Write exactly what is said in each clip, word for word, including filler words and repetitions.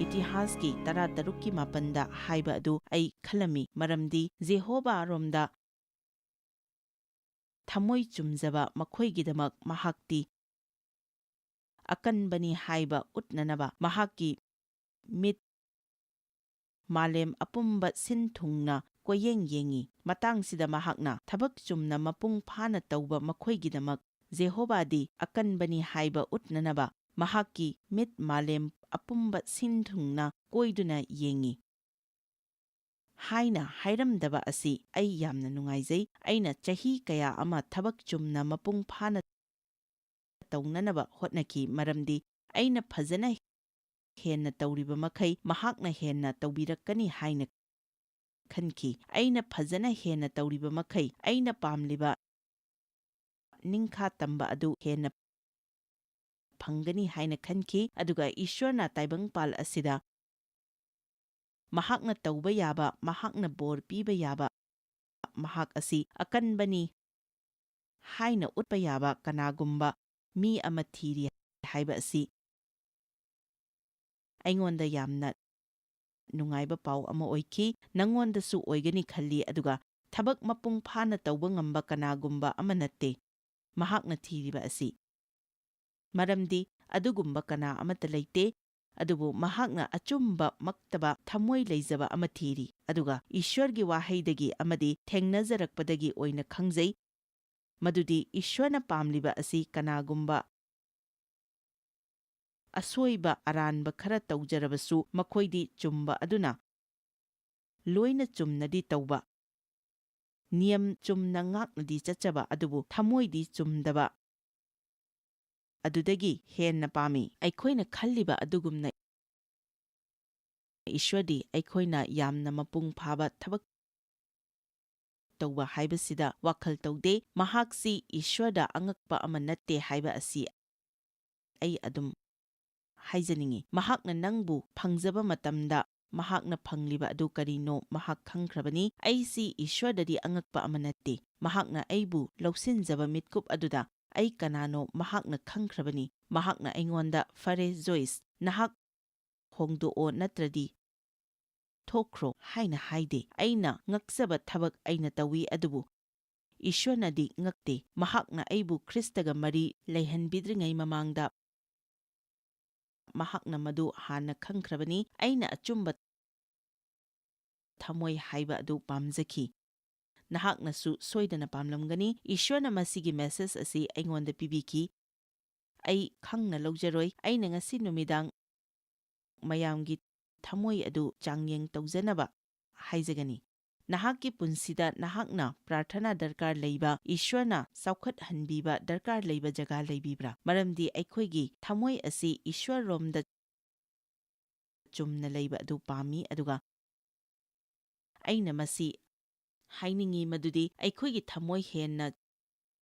ꯏꯇꯤꯍꯥꯁꯀꯤ ꯇꯔꯥꯇꯔꯨꯛꯀꯤ ꯃꯥꯄꯟꯗ ꯍꯥꯏꯕ ꯑꯗꯨ ꯑꯩ ꯈꯜꯂꯝꯃꯤ, ꯃꯔꯝꯗꯤ ꯖꯦꯍꯣꯚꯥꯔꯣꯝꯗ ꯊꯃꯣꯏ ꯆꯨꯝꯖꯕ ꯃꯈꯣꯏꯒꯤꯗꯃꯛ ꯃꯍꯥꯛꯇꯤ ꯑꯀꯟꯕꯅꯤ ꯍꯥꯏꯕ ꯎꯠꯅꯅꯕ ꯃꯍꯥꯛꯀꯤ ꯃꯤꯠ ꯃꯥꯂꯦꯝ ꯑꯄꯨꯝꯕ ꯁꯤꯟ ꯊꯨꯡꯅ ꯀꯣꯏꯌꯦꯡ ꯌꯦꯡꯏ꯫ ꯃꯇꯥꯡꯁꯤꯗ ꯃꯍꯥꯛꯅ ꯊꯕꯛ ꯆꯨꯝꯅ ꯃꯄꯨꯡ ꯐꯥꯅ ꯇꯧꯕ ꯃꯈꯣꯏꯒꯤꯗꯃꯛ ꯖꯦꯍꯣꯚꯥꯗꯤ ꯑꯀꯟꯕꯅꯤ ꯍꯥꯏꯕ ꯎꯠꯅꯅꯕ ꯃꯍꯥꯛꯀꯤ ꯃꯤꯠ ꯃꯥꯂꯦꯝ ꯑꯄꯨꯝꯕ ꯁꯤꯟ ꯊꯨꯡꯅ ꯀꯣꯏꯗꯨꯅ ꯌꯦꯡꯏ ꯍꯥꯏꯅ ꯍꯥꯏꯔꯝꯗꯕ ꯑꯁꯤ ꯑꯩ ꯌꯥꯝꯅ ꯅꯨꯡꯉꯥꯏꯖꯩ꯫ ꯑꯩꯅ ꯆꯍꯤ ꯀꯌꯥ ꯑꯃ ꯊꯕꯛ ꯆꯨꯝꯅ ꯃꯄꯨꯡ ꯐꯥꯅ ꯇꯧꯅꯅꯕ ꯍꯣꯠꯅꯈꯤ, ꯃꯔꯝꯗꯤ ꯑꯩꯅ ꯐꯖꯅ ꯍꯦꯟꯅ ꯇꯧꯔꯤꯕ ꯃꯈꯩ ꯃꯍꯥꯛꯅ ꯍꯦꯟꯅ ꯇꯧꯕꯤꯔꯛꯀꯅꯤ ꯍꯥꯏꯅ ꯈꯟꯈꯤ꯫ ꯑꯩꯅ ꯐꯖꯅ ꯍꯦꯟꯅ ꯇꯧꯔꯤꯕ ꯃꯈꯩ ꯑꯩꯅ ꯄꯥꯝꯂꯤꯕ ꯅꯤꯡꯈꯥ ꯇꯝꯕ ꯑꯗꯨ ꯍꯦꯟꯅ ꯐꯪꯒꯅꯤ ꯍꯥꯏꯅ ꯈꯟꯈꯤ, ꯑꯗꯨꯒ ꯏꯁ꯭ꯋꯔꯅ ꯇꯥꯏꯕꯪꯄꯥꯜ ꯑꯁꯤꯗ ꯃꯍꯥꯛꯅ ꯇꯧꯕ ꯌꯥꯕ, ꯃꯍꯥꯛꯅ ꯕꯣꯔ ꯄꯤꯕ ꯌꯥꯕ, ꯃꯍꯥꯛ ꯑꯁꯤ ꯑꯀꯟꯕꯅꯤ ꯍꯥꯏꯅ ꯎꯠꯄ ꯌꯥꯕ ꯀꯅꯥꯒꯨꯝꯕ ꯃꯤ ꯑꯃ ꯊꯤꯔꯤ ꯍꯥꯏꯕ ꯑꯁꯤ ꯑꯩꯉꯣꯟꯗ ꯌꯥꯝꯅ ꯅꯨꯡꯉꯥꯏꯕ ꯄꯥꯎ ꯑꯃ ꯑꯣꯏꯈꯤ꯫ ꯅꯉꯣꯟꯗꯁꯨ ꯑꯣꯏꯒꯅꯤ ꯈꯜꯂꯤ, ꯑꯗꯨꯒ ꯊꯕꯛ ꯃꯄꯨꯡ ꯐꯥꯅ ꯇꯧꯕ ꯉꯝꯕ ꯀꯅꯥꯒꯨꯝꯕ ꯑꯃ ꯅꯠꯇꯦ ꯃꯍꯥꯛꯅ ꯊꯤꯔꯤꯕ ꯑꯁꯤ꯫ ꯃꯔꯝꯗꯤ ꯑꯗꯨꯒꯨꯝꯕ ꯀꯅꯥ ꯑꯃꯠꯇ ꯂꯩꯇꯦ, ꯑꯗꯨꯕꯨ ꯃꯍꯥꯛꯅ ꯑꯆꯨꯝꯕ ꯃꯛꯇꯕ ꯊꯃꯣꯏ ꯂꯩꯖꯕ ꯑꯃ ꯊꯤꯔꯤ, ꯑꯗꯨꯒ ꯏꯁ꯭ꯋꯔꯒꯤ ꯋꯥꯍꯩꯗꯒꯤ ꯑꯃꯗꯤ ꯊꯦꯡꯅꯖꯔꯛꯄꯗꯒꯤ ꯑꯣꯏꯅ ꯈꯪꯖꯩ, ꯃꯗꯨꯗꯤ ꯏꯁ꯭ꯋꯔꯅ ꯄꯥꯝꯂꯤꯕ ꯑꯁꯤ ꯀꯅꯥꯒꯨꯝꯕ ꯑꯁꯣꯏꯕ ꯑꯔꯥꯟꯕ ꯈꯔ ꯇꯧꯖꯔꯕꯁꯨ ꯃꯈꯣꯏꯗꯤ ꯆꯨꯝꯕ ꯑꯗꯨꯅ ꯂꯣꯏꯅ ꯆꯨꯝꯅꯗꯤ ꯇꯧꯕ, ꯅꯤꯌꯝ ꯆꯨꯝꯅ ꯉꯥꯛꯅꯗꯤ ꯆꯠꯆꯕ ꯑꯗꯨꯕꯨ ꯊꯃꯣꯏꯗꯤ ꯆꯨꯝꯗꯕ ꯑꯗꯨꯗꯒꯤ ꯍꯦꯟꯅ ꯄꯥꯝꯃꯤ꯫ ꯑꯩꯈꯣꯏꯅ ꯈꯜꯂꯤꯕ ꯑꯗꯨꯒꯨꯝꯅ ꯏꯁ꯭ꯋꯔꯗꯤ ꯑꯩꯈꯣꯏꯅ ꯌꯥꯝꯅ ꯃꯄꯨꯡ ꯐꯥꯕ ꯊꯕꯛ ꯇꯧꯕ ꯍꯥꯏꯕꯁꯤꯗ ꯋꯥꯈꯜ ꯇꯧꯗꯦ꯫ ꯃꯍꯥꯛꯁꯤ ꯏꯁ꯭ꯋꯔꯗ ꯑꯉꯛꯄ ꯑꯃ ꯅꯠꯇꯦ ꯍꯥꯏꯕ ꯑꯁꯤ ꯑꯩ ꯑꯗꯨꯝ ꯍꯥꯏꯖꯅꯤꯡꯏ꯫ ꯃꯍꯥꯛꯅ ꯅꯪꯕꯨ ꯐꯪꯖꯕ ꯃꯇꯝꯗ ꯃꯍꯥꯛꯅ ꯐꯪꯂꯤꯕ ꯑꯗꯨ ꯀꯔꯤꯅꯣ ꯃꯍꯥꯛ ꯈꯪꯈ꯭ꯔꯕꯅꯤ꯫ ꯑꯩꯁꯤ ꯏꯁ꯭ꯋꯔꯗꯗꯤ ꯑꯉꯛꯄ ꯑꯃ ꯅꯠꯇꯦ꯫ ꯃꯍꯥꯛꯅ ꯑꯩꯕꯨ ꯂꯧꯁꯤꯟꯖꯕ ꯃꯤꯠꯀꯨꯞ ꯑꯗꯨꯗ ꯑꯩ ꯀꯅꯥꯅꯣ ꯃꯍꯥꯛꯅ ꯈꯪꯈ꯭ꯔꯕꯅꯤ꯫ ꯃꯍꯥꯛꯅ ꯑꯩꯉꯣꯟꯗ, "ꯐꯔꯦ ꯖꯣꯏꯁ, ꯅꯍꯥꯛ ꯍꯣꯡꯗꯣꯛꯑꯣ ꯅꯠꯇ꯭ꯔꯗꯤ ꯊꯣꯛꯈ꯭ꯔꯣ ꯍꯥꯏꯅ ꯍꯥꯏꯗꯦ꯫ ꯑꯩꯅ ꯉꯛꯆꯕ ꯊꯕꯛ ꯑꯩꯅ ꯇꯧꯏ, ꯑꯗꯨꯕꯨ ꯏꯁ꯭ꯋꯔꯅꯗꯤ ꯉꯛꯇꯦ꯫ ꯃꯍꯥꯛꯅ ꯑꯩꯕꯨ ꯈ꯭ꯔꯤꯁꯇꯒ ꯃꯔꯤ ꯂꯩꯍꯟꯕꯤꯗ꯭ꯔꯤꯉꯩ ꯃꯃꯥꯡꯗ ꯃꯍꯥꯛꯅ ꯃꯗꯨ ꯍꯥꯟꯅ ꯈꯪꯈ꯭ꯔꯕꯅꯤ꯫ ꯑꯩꯅ ꯑꯆꯨꯝꯕ ꯊꯃꯣꯏ ꯍꯥꯏꯕ ꯑꯗꯨ ꯄꯥꯝꯖꯈꯤ꯫ ꯅꯍꯥꯛꯅꯁꯨ ꯁꯣꯏꯗꯅ ꯄꯥꯝꯂꯝꯒꯅꯤ꯫ ꯏꯁ꯭ꯋꯔꯅ ꯃꯁꯤꯒꯤ ꯃꯦꯁꯦꯖ ꯑꯁꯤ ꯑꯩꯉꯣꯟꯗ ꯄꯤꯕꯤꯈꯤ꯫ ꯑꯩ ꯈꯪꯅ ꯂꯧꯖꯔꯣꯏ꯫ ꯑꯩꯅ ꯉꯁꯤ ꯅꯨꯃꯤꯗꯥꯡ ꯃꯌꯥꯝꯒꯤ ꯊꯃꯣꯏ ꯑꯗꯨ ꯆꯥꯡꯌꯦꯡ ꯇꯧꯖꯅꯕ ꯍꯥꯏꯖꯒꯅꯤ꯫ ꯅꯍꯥꯛꯀꯤ ꯄꯨꯟꯁꯤꯗ ꯅꯍꯥꯛꯅ ꯄ꯭ꯔꯥꯔꯊꯅꯥ ꯗꯔꯀꯥꯔ ꯂꯩꯕ, ꯏꯁ꯭ꯋꯔꯅ ꯆꯥꯎꯈꯠꯍꯟꯕꯤꯕ ꯗꯔꯀꯥꯔ ꯂꯩꯕ ꯖꯒꯥ ꯂꯩꯕꯤꯕ꯭ꯔꯥ? ꯃꯔꯝꯗꯤ ꯑꯩꯈꯣꯏꯒꯤ ꯊꯃꯣꯏ ꯑꯁꯤ ꯏꯁ꯭ꯋꯔꯔꯣꯝꯗ ꯆꯨꯝꯅ ꯂꯩꯕ ꯑꯗꯨ ꯄꯥꯝꯃꯤ, ꯑꯗꯨꯒ ꯑꯩꯅ ꯃꯁꯤ ꯍꯥꯏꯅꯤꯡꯏ ꯃꯗꯨꯗꯤ ꯑꯩꯈꯣꯏꯒꯤ ꯊꯃꯣꯏ ꯍꯦꯟꯅ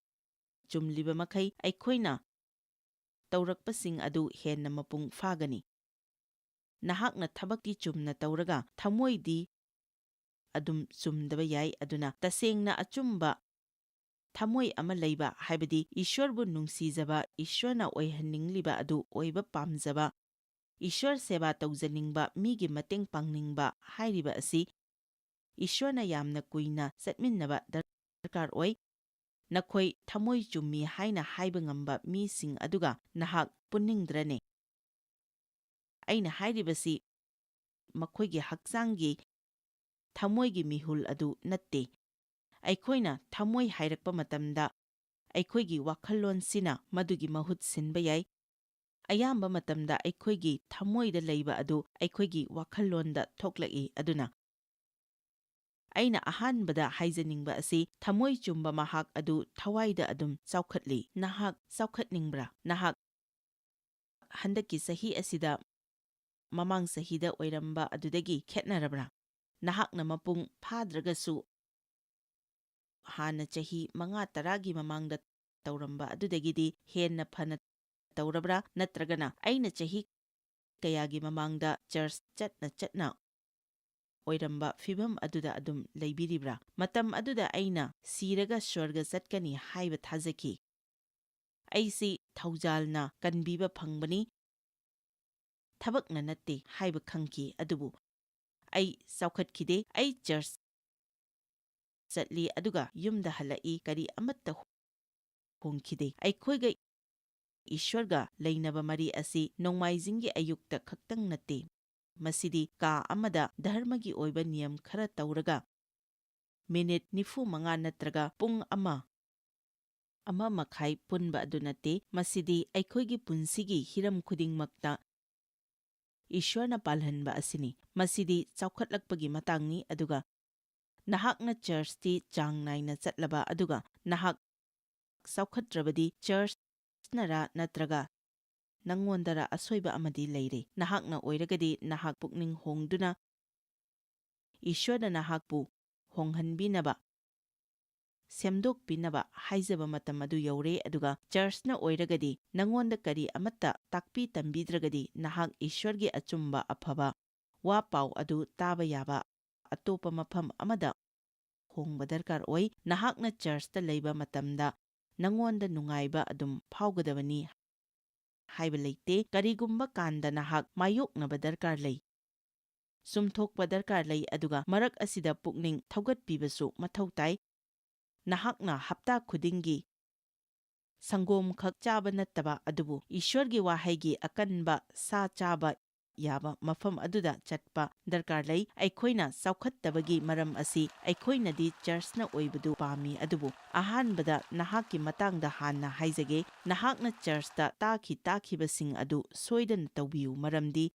ꯆꯨꯝꯂꯤꯕ ꯃꯈꯩ ꯑꯩꯈꯣꯏꯅ ꯇꯧꯔꯛꯄꯁꯤꯡ ꯑꯗꯨ ꯍꯦꯟꯅ ꯃꯄꯨꯡ ꯐꯥꯒꯅꯤ꯫ ꯅꯍꯥꯛꯅ ꯊꯕꯛꯇꯤ ꯆꯨꯝꯅ ꯇꯧꯔꯒ ꯊꯃꯣꯏꯗꯤ ꯑꯗꯨꯝ ꯆꯨꯝꯗꯕ ꯌꯥꯏ꯫ ꯑꯗꯨꯅ ꯇꯁꯦꯡꯅ ꯑꯆꯨꯝꯕ ꯊꯃꯣꯏ ꯑꯃ ꯂꯩꯕ, ꯍꯥꯏꯕꯗꯤ ꯏꯁ꯭ꯋꯔꯕꯨ ꯅꯨꯡꯁꯤꯖꯕ, ꯏꯁ꯭ꯋꯔꯅ ꯑꯣꯏꯍꯟꯅꯤꯡꯂꯤꯕ ꯑꯗꯨ ꯑꯣꯏꯕ ꯄꯥꯝꯖꯕ, ꯏꯁ꯭ꯋꯔ ꯁꯦꯕꯥ ꯇꯧꯖꯅꯤꯡꯕ, ꯃꯤꯒꯤ ꯃꯇꯦꯡ ꯄꯥꯡꯅꯤꯡꯕ ꯍꯥꯏꯔꯤꯕ ꯑꯁꯤ ꯏꯁ꯭ꯋꯔꯅ ꯌꯥꯝꯅ ꯀꯨꯏꯅ ꯆꯠꯃꯤꯟꯅꯕ ꯗꯔꯀꯥꯔ ꯑꯣꯏ꯫ ꯅꯈꯣꯏ ꯊꯃꯣꯏ ꯆꯨꯝꯃꯤ ꯍꯥꯏꯅ ꯍꯥꯏꯕ ꯉꯝꯕ ꯃꯤꯁꯤꯡ ꯑꯗꯨꯒ ꯅꯍꯥꯛ ꯄꯨꯟꯅꯤꯡꯗ꯭ꯔꯅꯦ? ꯑꯩꯅ ꯍꯥꯏꯔꯤꯕꯁꯤ ꯃꯈꯣꯏꯒꯤ ꯍꯛꯆꯥꯡꯒꯤ ꯊꯃꯣꯏꯒꯤ ꯃꯤꯍꯨꯜ ꯑꯗꯨ ꯅꯠꯇꯦ꯫ ꯑꯩꯈꯣꯏꯅ ꯊꯃꯣꯏ ꯍꯥꯏꯔꯛꯄ ꯃꯇꯝꯗ, ꯑꯩꯈꯣꯏꯒꯤ ꯋꯥꯈꯜꯂꯣꯟꯁꯤꯅ ꯃꯗꯨꯒꯤ ꯃꯍꯨꯠ ꯁꯤꯟꯕ ꯌꯥꯏ꯫ ꯑꯌꯥꯝꯕ ꯃꯇꯝꯗ ꯑꯩꯈꯣꯏꯒꯤ ꯊꯃꯣꯏꯗ ꯂꯩꯕ ꯑꯗꯨ ꯑꯩꯈꯣꯏꯒꯤ ꯋꯥꯈꯜꯂꯣꯟꯗ ꯊꯣꯛꯂꯛꯏ꯫ ꯑꯗꯨꯅ ꯑꯩꯅ ꯑꯍꯥꯟꯕꯗ ꯍꯥꯏꯖꯅꯤꯡꯕ ꯑꯁꯤ, ꯊꯃꯣꯏ ꯆꯨꯝꯕ ꯃꯍꯥꯛ ꯑꯗꯨ ꯊꯋꯥꯏꯗ ꯑꯗꯨꯝ ꯆꯥꯎꯈꯠꯂꯤ꯫ ꯅꯍꯥꯛ ꯆꯥꯎꯈꯠꯅꯤꯡꯕ꯭ꯔꯥ? ꯅꯍꯥꯛ ꯍꯟꯗꯛꯀꯤ ꯆꯍꯤ ꯑꯁꯤꯗ ꯃꯃꯥꯡ ꯆꯍꯤꯗ ꯑꯣꯏꯔꯝꯕ ꯑꯗꯨꯗꯒꯤ ꯈꯦꯠꯅꯔꯕ꯭ꯔꯥ? ꯅꯍꯥꯛꯅ ꯃꯄꯨꯡ ꯐꯥꯗ꯭ꯔꯒꯁꯨ ꯍꯥꯟꯅ ꯆꯍꯤ ꯃꯉꯥ ꯇꯔꯥꯒꯤ ꯃꯃꯥꯡꯗ ꯇꯧꯔꯝꯕ ꯑꯗꯨꯗꯒꯤꯗꯤ ꯍꯦꯟꯅ ꯐꯅ ꯇꯧꯔꯕ꯭ꯔꯥ? ꯅꯠꯇ꯭ꯔꯒꯅ ꯑꯩꯅ ꯆꯍꯤ ꯀꯌꯥꯒꯤ ꯃꯃꯥꯡꯗ ꯆꯔꯆ ꯆꯠꯅ ꯆꯠꯅ ꯑꯣꯏꯔꯝꯕ ꯐꯤꯚꯝ ꯑꯗꯨꯗ ꯑꯗꯨꯝ ꯂꯩꯕꯤꯔꯤꯕ꯭ꯔꯥ? ꯃꯇꯝ ꯑꯗꯨꯗ ꯑꯩꯅ ꯁꯤꯔꯒ ꯁ꯭ꯋꯔꯒ ꯆꯠꯀꯅꯤ ꯍꯥꯏꯕ ꯊꯥꯖꯈꯤ꯫ ꯑꯩꯁꯤ ꯊꯧꯖꯥꯜꯅ ꯀꯟꯕꯤꯕ ꯐꯪꯕꯅꯤ꯫ ꯊꯕꯛꯅ ꯅꯠꯇꯦ ꯍꯥꯏꯕ ꯈꯪꯈꯤ꯫ ꯑꯗꯨꯕꯨ ꯑꯩ ꯆꯥꯎꯈꯠꯈꯤꯗꯦ꯫ ꯑꯩ ꯆꯔꯆ ꯆꯠꯂꯤ ꯑꯗꯨꯒ ꯌꯨꯝꯗ ꯍꯜꯂꯛꯏ꯫ ꯀꯔꯤ ꯑꯃꯠꯇ ꯍꯣꯡꯈꯤꯗꯦ꯫ ꯑꯩꯈꯣꯏꯒ ꯏꯁ꯭ꯋꯔꯒ ꯂꯩꯅꯕ ꯃꯔꯤ ꯑꯁꯤ ꯅꯣꯡꯃꯥꯏꯖꯤꯡꯒꯤ ꯑꯌꯨꯛꯇ ꯈꯛꯇꯪ ꯅꯠꯇꯦ꯫ ꯃꯁꯤꯗꯤ ꯀꯥ ꯑꯃꯗ ꯙꯔꯃꯒꯤ ꯑꯣꯏꯕ ꯅꯤꯌꯝ ꯈꯔ ꯇꯧꯔꯒ ꯃꯤꯅꯤꯠ ꯅꯤꯐꯨ ꯃꯉꯥ ꯅꯠꯇ꯭ꯔꯒ ꯄꯨꯡ ꯑꯃ, ꯑꯃ ꯃꯈꯥꯏ ꯄꯨꯟꯕ ꯑꯗꯨ ꯅꯠꯇꯦ꯫ ꯃꯁꯤꯗꯤ ꯑꯩꯈꯣꯏꯒꯤ ꯄꯨꯟꯁꯤꯒꯤ ꯍꯤꯔꯝ ꯈꯨꯗꯤꯡꯃꯛꯇ ꯏꯁ꯭ꯋꯔꯅ ꯄꯥꯜꯍꯟꯕ ꯑꯁꯤꯅꯤ꯫ ꯃꯁꯤꯗꯤ ꯆꯥꯎꯈꯠꯂꯛꯄꯒꯤ ꯃꯇꯥꯡꯅꯤ, ꯑꯗꯨꯒ ꯅꯍꯥꯛꯅ ꯆꯔꯆꯇꯤ ꯆꯥꯡ ꯅꯥꯏꯅ ꯆꯠꯂꯕ ꯑꯗꯨꯒ ꯅꯍꯥꯛ ꯆꯥꯎꯈꯠꯇ꯭ꯔꯕꯗꯤ ꯆꯔꯆꯅꯔꯥ ꯅꯠꯇ꯭ꯔꯒ ꯅꯪꯉꯣꯟꯗꯔꯥ ꯑꯁꯣꯏꯕ ꯑꯃꯗꯤ ꯂꯩꯔꯦ꯫ ꯅꯍꯥꯛꯅ ꯑꯣꯏꯔꯒꯗꯤ ꯅꯍꯥꯛ ꯄꯨꯛꯅꯤꯡ ꯍꯣꯡꯗꯨꯅ ꯏꯁ꯭ꯋꯔꯅ ꯅꯍꯥꯛꯄꯨ ꯍꯣꯡꯍꯟꯕꯤꯅꯕ, ꯁꯦꯝꯗꯣꯛꯄꯤꯅꯕ ꯍꯥꯏꯖꯕ ꯃꯇꯝ ꯑꯗꯨ ꯌꯧꯔꯦ, ꯑꯗꯨꯒ ꯆꯔꯆꯅ ꯑꯣꯏꯔꯒꯗꯤ ꯅꯪꯉꯣꯟꯗ ꯀꯔꯤ ꯑꯃꯠꯇ ꯇꯥꯛꯄꯤ ꯇꯝꯕꯤꯗ꯭ꯔꯒꯗꯤ ꯅꯍꯥꯛ ꯏꯁ꯭ꯋꯔꯒꯤ ꯑꯆꯨꯝꯕ ꯑꯐꯕ ꯋꯥ ꯄꯥꯎ ꯑꯗꯨ ꯇꯥꯕ ꯌꯥꯕ ꯑꯇꯣꯞꯄ ꯃꯐꯝ ꯑꯃꯗ ꯍꯣꯡꯕ ꯗꯔꯀꯥꯔ ꯑꯣꯏ꯫ ꯅꯍꯥꯛꯅ ꯆꯔꯆꯇ ꯂꯩꯕ ꯃꯇꯝꯗ ꯅꯪꯉꯣꯟꯗ ꯅꯨꯡꯉꯥꯏꯕ ꯑꯗꯨꯝ ꯐꯥꯎꯒꯗꯕꯅꯤ ꯍꯥꯏꯕ ꯂꯩꯇꯦ꯫ ꯀꯔꯤꯒꯨꯝꯕ ꯀꯥꯟꯗ ꯅꯍꯥꯛ ꯃꯥꯌꯣꯛꯅꯕ ꯗꯔꯀꯥꯔ ꯂꯩ, ꯆꯨꯝꯊꯣꯛꯄ ꯗꯔꯀꯥꯔ ꯂꯩ, ꯑꯗꯨꯒ ꯃꯔꯛ ꯑꯁꯤꯗ ꯄꯨꯛꯅꯤꯡ ꯊꯧꯒꯠꯄꯤꯕꯁꯨ ꯃꯊꯧ ꯇꯥꯏ꯫ ꯅꯍꯥꯛꯅ ꯍꯞꯇꯥ ꯈꯨꯗꯤꯡꯒꯤ ꯁꯪꯒꯣꯝꯈꯛ ꯆꯥꯕ ꯅꯠꯇꯕ, ꯑꯗꯨꯕꯨ ꯏꯁ꯭ꯋꯔꯒꯤ ꯋꯥꯍꯩꯒꯤ ꯑꯀꯟꯕ ꯁꯥ ꯆꯥꯕ ꯌꯥꯕ ꯃꯐꯝ ꯑꯗꯨꯗ ꯆꯠꯄ ꯗꯔꯀꯥꯔ ꯂꯩ꯫ ꯑꯩꯈꯣꯏꯅ ꯆꯥꯎꯈꯠꯇꯕꯒꯤ ꯃꯔꯝ ꯑꯁꯤ ꯑꯩꯈꯣꯏꯅꯗꯤ ꯆꯔꯆꯅ ꯑꯣꯏꯕꯗꯨ ꯄꯥꯝꯃꯤ, ꯑꯗꯨꯕꯨ ꯑꯍꯥꯟꯕꯗ ꯅꯍꯥꯛꯀꯤ ꯃꯇꯥꯡꯗ ꯍꯥꯟꯅ ꯍꯥꯏꯖꯒꯦ꯫ ꯅꯍꯥꯛꯅ ꯆꯔꯆꯇ ꯇꯥꯈꯤ ꯇꯥꯈꯤꯕꯁꯤꯡ ꯑꯗꯨ ꯁꯣꯏꯗꯅ ꯇꯧꯕꯤꯌꯨ, ꯃꯔꯝꯗꯤ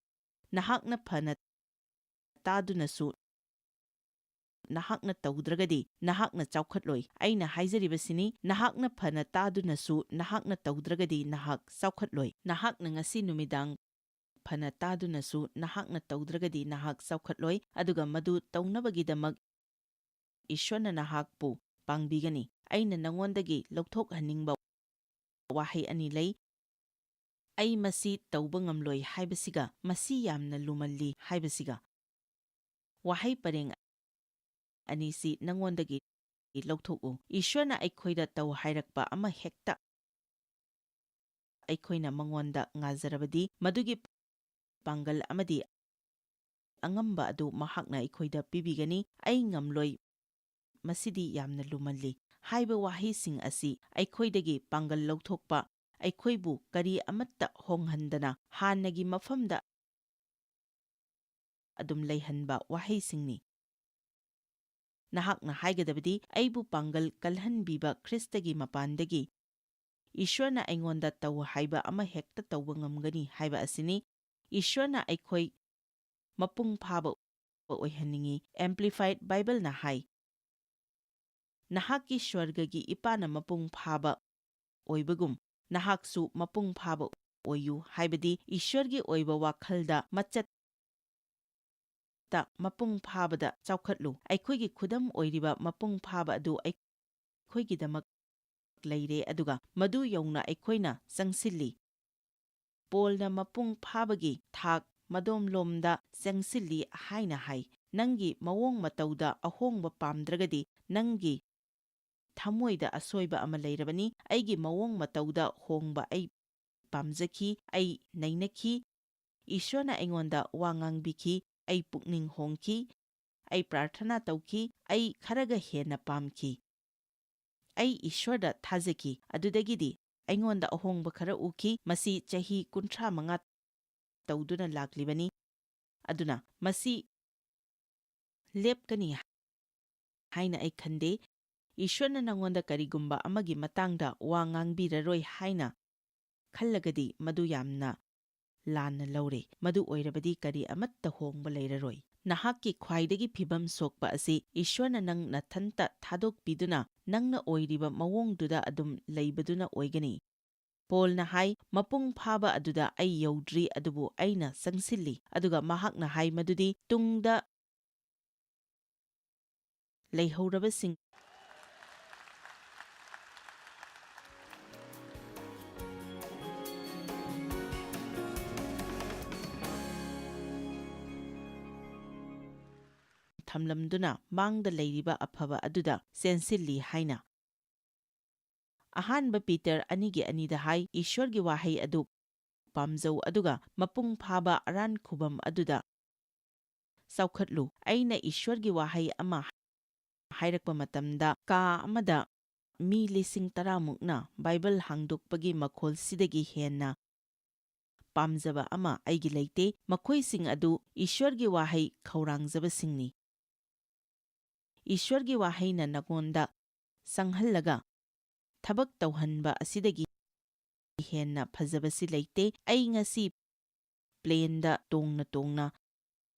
ꯅꯍꯥꯛꯅ ꯐꯅ ꯇꯥꯗꯨꯅꯁꯨ ꯅꯍꯥꯛꯅ ꯇꯧꯗ꯭ꯔꯒꯗꯤ ꯅꯍꯥꯛꯅ ꯆꯥꯎꯈꯠꯂꯣꯏ꯫ ꯑꯩꯅ ꯍꯥꯏꯖꯔꯤꯕꯁꯤꯅꯤ, ꯅꯍꯥꯛꯅ ꯐꯅ ꯇꯥꯗꯨꯅꯁꯨ ꯅꯍꯥꯛꯅ ꯇꯧꯗ꯭ꯔꯒꯗꯤ ꯅꯍꯥꯛ ꯆꯥꯎꯈꯠꯂꯣꯏ꯫ ꯅꯍꯥꯛꯅ ꯉꯁꯤ ꯅꯨꯃꯤꯗꯥꯡ ꯐꯅ ꯇꯥꯗꯨꯅꯁꯨ ꯅꯍꯥꯛꯅ ꯇꯧꯗ꯭ꯔꯒꯗꯤ ꯅꯍꯥꯛ ꯆꯥꯎꯈꯠꯂꯣꯏ, ꯑꯗꯨꯒ ꯃꯗꯨ ꯇꯧꯅꯕꯒꯤꯗꯃꯛ ꯏꯁ꯭ꯋꯔꯅ ꯅꯍꯥꯛꯄꯨ ꯄꯥꯡꯕꯤꯒꯅꯤ꯫ ꯑꯩꯅ ꯅꯉꯣꯟꯗꯒꯤ ꯂꯧꯊꯣꯛꯍꯟꯅꯤꯡꯕ ꯋꯥꯍꯩ ꯑꯅꯤ ꯂꯩ꯫ "ꯑꯩ ꯃꯁꯤ ꯇꯧꯕ ꯉꯝꯂꯣꯏ" ꯍꯥꯏꯕꯁꯤꯒ "ꯃꯁꯤ ꯌꯥꯝꯅ ꯂꯨꯃꯜꯂꯤ" ꯍꯥꯏꯕꯁꯤꯒ꯫ ꯋꯥꯍꯩ ꯄꯔꯦꯡ ꯑꯅꯤꯁꯤ ꯅꯉꯣꯟꯗꯒꯤ ꯂꯧꯊꯣꯛꯎ꯫ ꯏꯁ꯭ꯋꯔꯅ ꯑꯩꯈꯣꯏꯗ ꯇꯧ ꯍꯥꯏꯔꯛꯄ ꯑꯃ ꯍꯦꯛꯇ ꯑꯩꯈꯣꯏꯅ ꯃꯉꯣꯟꯗ ꯉꯥꯖꯔꯕꯗꯤ, ꯃꯗꯨꯒꯤ ꯄꯥꯡꯒꯜ ꯑꯃꯗꯤ ꯑꯉꯝꯕ ꯑꯗꯨ ꯃꯍꯥꯛꯅ ꯑꯩꯈꯣꯏꯗ ꯄꯤꯕꯤꯒꯅꯤ꯫ "ꯑꯩ ꯉꯝꯂꯣꯏ, ꯃꯁꯤꯗꯤ ꯌꯥꯝꯅ ꯂꯨꯃꯜꯂꯤ" ꯍꯥꯏꯕ ꯋꯥꯍꯩꯁꯤꯡ ꯑꯁꯤ ꯑꯩꯈꯣꯏꯗꯒꯤ ꯄꯥꯡꯒꯜ ꯂꯧꯊꯣꯛꯄ, ꯑꯩꯈꯣꯏꯕꯨ ꯀꯔꯤ ꯑꯃꯠꯇ ꯍꯣꯡꯍꯟꯗꯅ ꯍꯥꯟꯅꯒꯤ ꯃꯐꯝꯗ ꯑꯗꯨꯝ ꯂꯩꯍꯟꯕ ꯋꯥꯍꯩꯁꯤꯡꯅꯤ꯫ ꯅꯍꯥꯛꯅ ꯍꯥꯏꯒꯗꯕꯗꯤ, "ꯑꯩꯕꯨ ꯄꯥꯡꯒꯜ ꯀꯜꯍꯟꯕꯤꯕ ꯈ꯭ꯔꯤꯁꯇꯒꯤ ꯃꯄꯥꯟꯗꯒꯤ ꯏꯁ꯭ꯋꯔꯅ ꯑꯩꯉꯣꯟꯗ ꯇꯧ ꯍꯥꯏꯕ ꯑꯃ ꯍꯦꯛꯇ ꯇꯧꯕ ꯉꯝꯒꯅꯤ" ꯍꯥꯏꯕ ꯑꯁꯤꯅꯤ꯫ ꯏꯁ꯭ꯋꯔꯅ ꯑꯩꯈꯣꯏ ꯃꯄꯨꯡ ꯐꯥꯕ ꯑꯣꯏꯍꯟꯅꯤꯡꯏ꯫ ꯑꯦꯝꯄ꯭ꯂꯤꯐꯥꯏꯗ ꯕꯥꯏꯕꯜꯅ ꯍꯥꯏ, "ꯅꯍꯥꯛꯀꯤ ꯁ꯭ꯋꯔꯒꯒꯤ ꯏꯄꯥꯅ ꯃꯄꯨꯡ ꯐꯥꯕ ꯑꯣꯏꯕꯒꯨꯝ, ꯅꯍꯥꯛꯁꯨ ꯃꯄꯨꯡ ꯐꯥꯕ ꯑꯣꯏꯌꯨ", ꯍꯥꯏꯕꯗꯤ ꯏꯁ꯭ꯋꯔꯒꯤ ꯑꯣꯏꯕ ꯋꯥꯈꯜꯗ, ꯃꯆꯠꯇ ꯃꯄꯨꯡ ꯐꯥꯕꯗ ꯆꯥꯎꯈꯠꯂꯨ꯫ ꯑꯩꯈꯣꯏꯒꯤ ꯈꯨꯗꯝ ꯑꯣꯏꯔꯤꯕ ꯃꯄꯨꯡ ꯐꯥꯕ ꯑꯗꯨ ꯑꯩꯈꯣꯏꯒꯤꯗꯃꯛ ꯂꯩꯔꯦ, ꯑꯗꯨꯒ ꯃꯗꯨ ꯌꯧꯅ ꯑꯩꯈꯣꯏꯅ ꯆꯪꯁꯤꯜꯂꯤ꯫ ꯄꯣꯜꯅ ꯃꯄꯨꯡ ꯐꯥꯕꯒꯤ ꯊꯥꯛ ꯃꯗꯣꯝꯂꯣꯝꯗ ꯆꯪꯁꯤꯜꯂꯤ ꯍꯥꯏꯅ ꯍꯥꯏ꯫ "ꯅꯪꯒꯤ ꯃꯑꯣꯡ ꯃꯇꯧꯗ ꯑꯍꯣꯡꯕ ꯄꯥꯝꯗ꯭ꯔꯒꯗꯤ, ꯅꯪꯒꯤ ꯊꯃꯣꯏꯗ ꯑꯁꯣꯏꯕ ꯑꯃ ꯂꯩꯔꯕꯅꯤ꯫ ꯑꯩꯒꯤ ꯃꯑꯣꯡ ꯃꯇꯧꯗ ꯍꯣꯡꯕ ꯑꯩ ꯄꯥꯝꯖꯈꯤ, ꯑꯩ ꯅꯩꯅꯈꯤ꯫ ꯏꯁ꯭ꯋꯔꯅ ꯑꯩꯉꯣꯟꯗ ꯋꯥ ꯉꯥꯡꯕꯤꯈꯤ, ꯑꯩ ꯄꯨꯛꯅꯤꯡ ꯍꯣꯡꯈꯤ, ꯑꯩ ꯄ꯭ꯔꯥꯔꯊꯅꯥ ꯇꯧꯈꯤ, ꯑꯩ ꯈꯔꯒ ꯍꯦꯟꯅ ꯄꯥꯝꯈꯤ꯫ ꯑꯩ ꯏꯁ꯭ꯋꯔꯗ ꯊꯥꯖꯈꯤ꯫ ꯑꯗꯨꯗꯒꯤꯗꯤ ꯑꯩꯉꯣꯟꯗ ꯑꯍꯣꯡꯕ ꯈꯔ ꯎꯈꯤ꯫ ꯃꯁꯤ ꯆꯍꯤ ꯀꯨꯟꯊ꯭ꯔꯥ ꯃꯉꯥ ꯇꯧꯗꯨꯅ ꯂꯥꯛꯂꯤꯕꯅꯤ꯫ ꯑꯗꯨꯅ ꯃꯁꯤ ꯂꯦꯞꯀꯅꯤ ꯍꯥꯏꯅ ꯑꯩ ꯈꯟꯗꯦ꯫ ꯏꯁ꯭ꯋꯔꯅ ꯅꯉꯣꯟꯗ ꯀꯔꯤꯒꯨꯝꯕ ꯑꯃꯒꯤ ꯃꯇꯥꯡꯗ ꯋꯥ ꯉꯥꯡꯕꯤꯔꯔꯣꯏ ꯍꯥꯏꯅ ꯈꯜꯂꯒꯗꯤ, ꯃꯗꯨ ꯌꯥꯝꯅ ꯂꯥꯟꯅ ꯂꯧꯔꯦ꯫ ꯃꯗꯨ ꯑꯣꯏꯔꯕꯗꯤ ꯀꯔꯤ ꯑꯃꯠꯇ ꯍꯣꯡꯕ ꯂꯩꯔꯔꯣꯏ꯫ ꯅꯍꯥꯛꯀꯤ ꯈ꯭ꯋꯥꯏꯗꯒꯤ ꯐꯤꯕꯝ ꯁꯣꯛꯄ ꯑꯁꯤ ꯏꯁ꯭ꯋꯔꯅ ꯅꯪ ꯅꯊꯟꯇ ꯊꯥꯗꯣꯛꯄꯤꯗꯨꯅ ꯅꯪꯅ ꯑꯣꯏꯔꯤꯕ ꯃꯑꯣꯡꯗꯨꯗ ꯑꯗꯨꯝ ꯂꯩꯕꯗꯨꯅ ꯑꯣꯏꯒꯅꯤ꯫ ꯄꯣꯜꯅ ꯍꯥꯏ, "ꯃꯄꯨꯡ ꯐꯥꯕ ꯑꯗꯨꯗ ꯑꯩ ꯌꯧꯗ꯭ꯔꯤ, ꯑꯗꯨꯕꯨ ꯑꯩꯅ ꯆꯪꯁꯤꯜꯂꯤ"꯫ ꯑꯗꯨꯒ ꯃꯍꯥꯛꯅ ꯍꯥꯏ ꯃꯗꯨꯗꯤ ꯇꯨꯡꯗ ꯂꯩꯍꯧꯔꯕꯁꯤꯡ ꯊꯝꯂꯝꯗꯨꯅ ꯃꯥꯡꯗ ꯂꯩꯔꯤꯕ ꯑꯐꯕ ꯑꯗꯨꯗ ꯆꯦꯟꯁꯤꯜꯂꯤ ꯍꯥꯏꯅ꯫ ꯑꯍꯥꯟꯕ ꯄꯤꯇꯔ ꯑꯅꯤꯒꯤ ꯑꯅꯤꯗ ꯍꯥꯏ, ꯏꯁ꯭ꯋꯔꯒꯤ ꯋꯥꯍꯩ ꯑꯗꯨ ꯄꯥꯝꯖꯧ ꯑꯗꯨꯒ ꯃꯄꯨꯡ ꯐꯥꯕ ꯑꯔꯥꯟ ꯈꯨꯕꯝ ꯑꯗꯨꯗ ꯆꯥꯎꯈꯠꯂꯨ꯫ ꯑꯩꯅ ꯏꯁ꯭ꯋꯔꯒꯤ ꯋꯥꯍꯩ ꯑꯃ ꯍꯥꯏꯔꯛꯄ ꯃꯇꯝꯗ ꯀꯥ ꯑꯃꯗ ꯃꯤ ꯂꯤꯁꯤꯡ ꯇꯔꯥ ꯃꯨꯛꯅ ꯕꯥꯏꯕꯜ ꯍꯥꯡꯗꯣꯛꯄꯒꯤ ꯃꯈꯣꯜꯁꯤꯗꯒꯤ ꯍꯦꯟꯅ ꯄꯥꯝꯖꯕ ꯑꯃ ꯑꯩꯒꯤ ꯂꯩꯇꯦ꯫ ꯃꯈꯣꯏꯁꯤꯡ ꯑꯗꯨ ꯏꯁ꯭ꯋꯔꯒꯤ ꯋꯥꯍꯩ ꯈꯧꯔꯥꯡꯖꯕꯁꯤꯡꯅꯤ꯫ ꯏꯁ꯭ꯋꯔꯒꯤ ꯋꯥꯍꯩꯅ ꯅꯉꯣꯟꯗ ꯆꯪꯍꯜꯂꯒ ꯊꯕꯛ ꯇꯧꯍꯟꯕ ꯑꯁꯤꯗꯒꯤ ꯍꯦꯟꯅ ꯐꯖꯕꯁꯤ ꯂꯩꯇꯦ꯫ ꯑꯩ ꯉꯁꯤ ꯄ꯭ꯂꯦꯟꯗ ꯇꯣꯡꯅ ꯇꯣꯡꯅ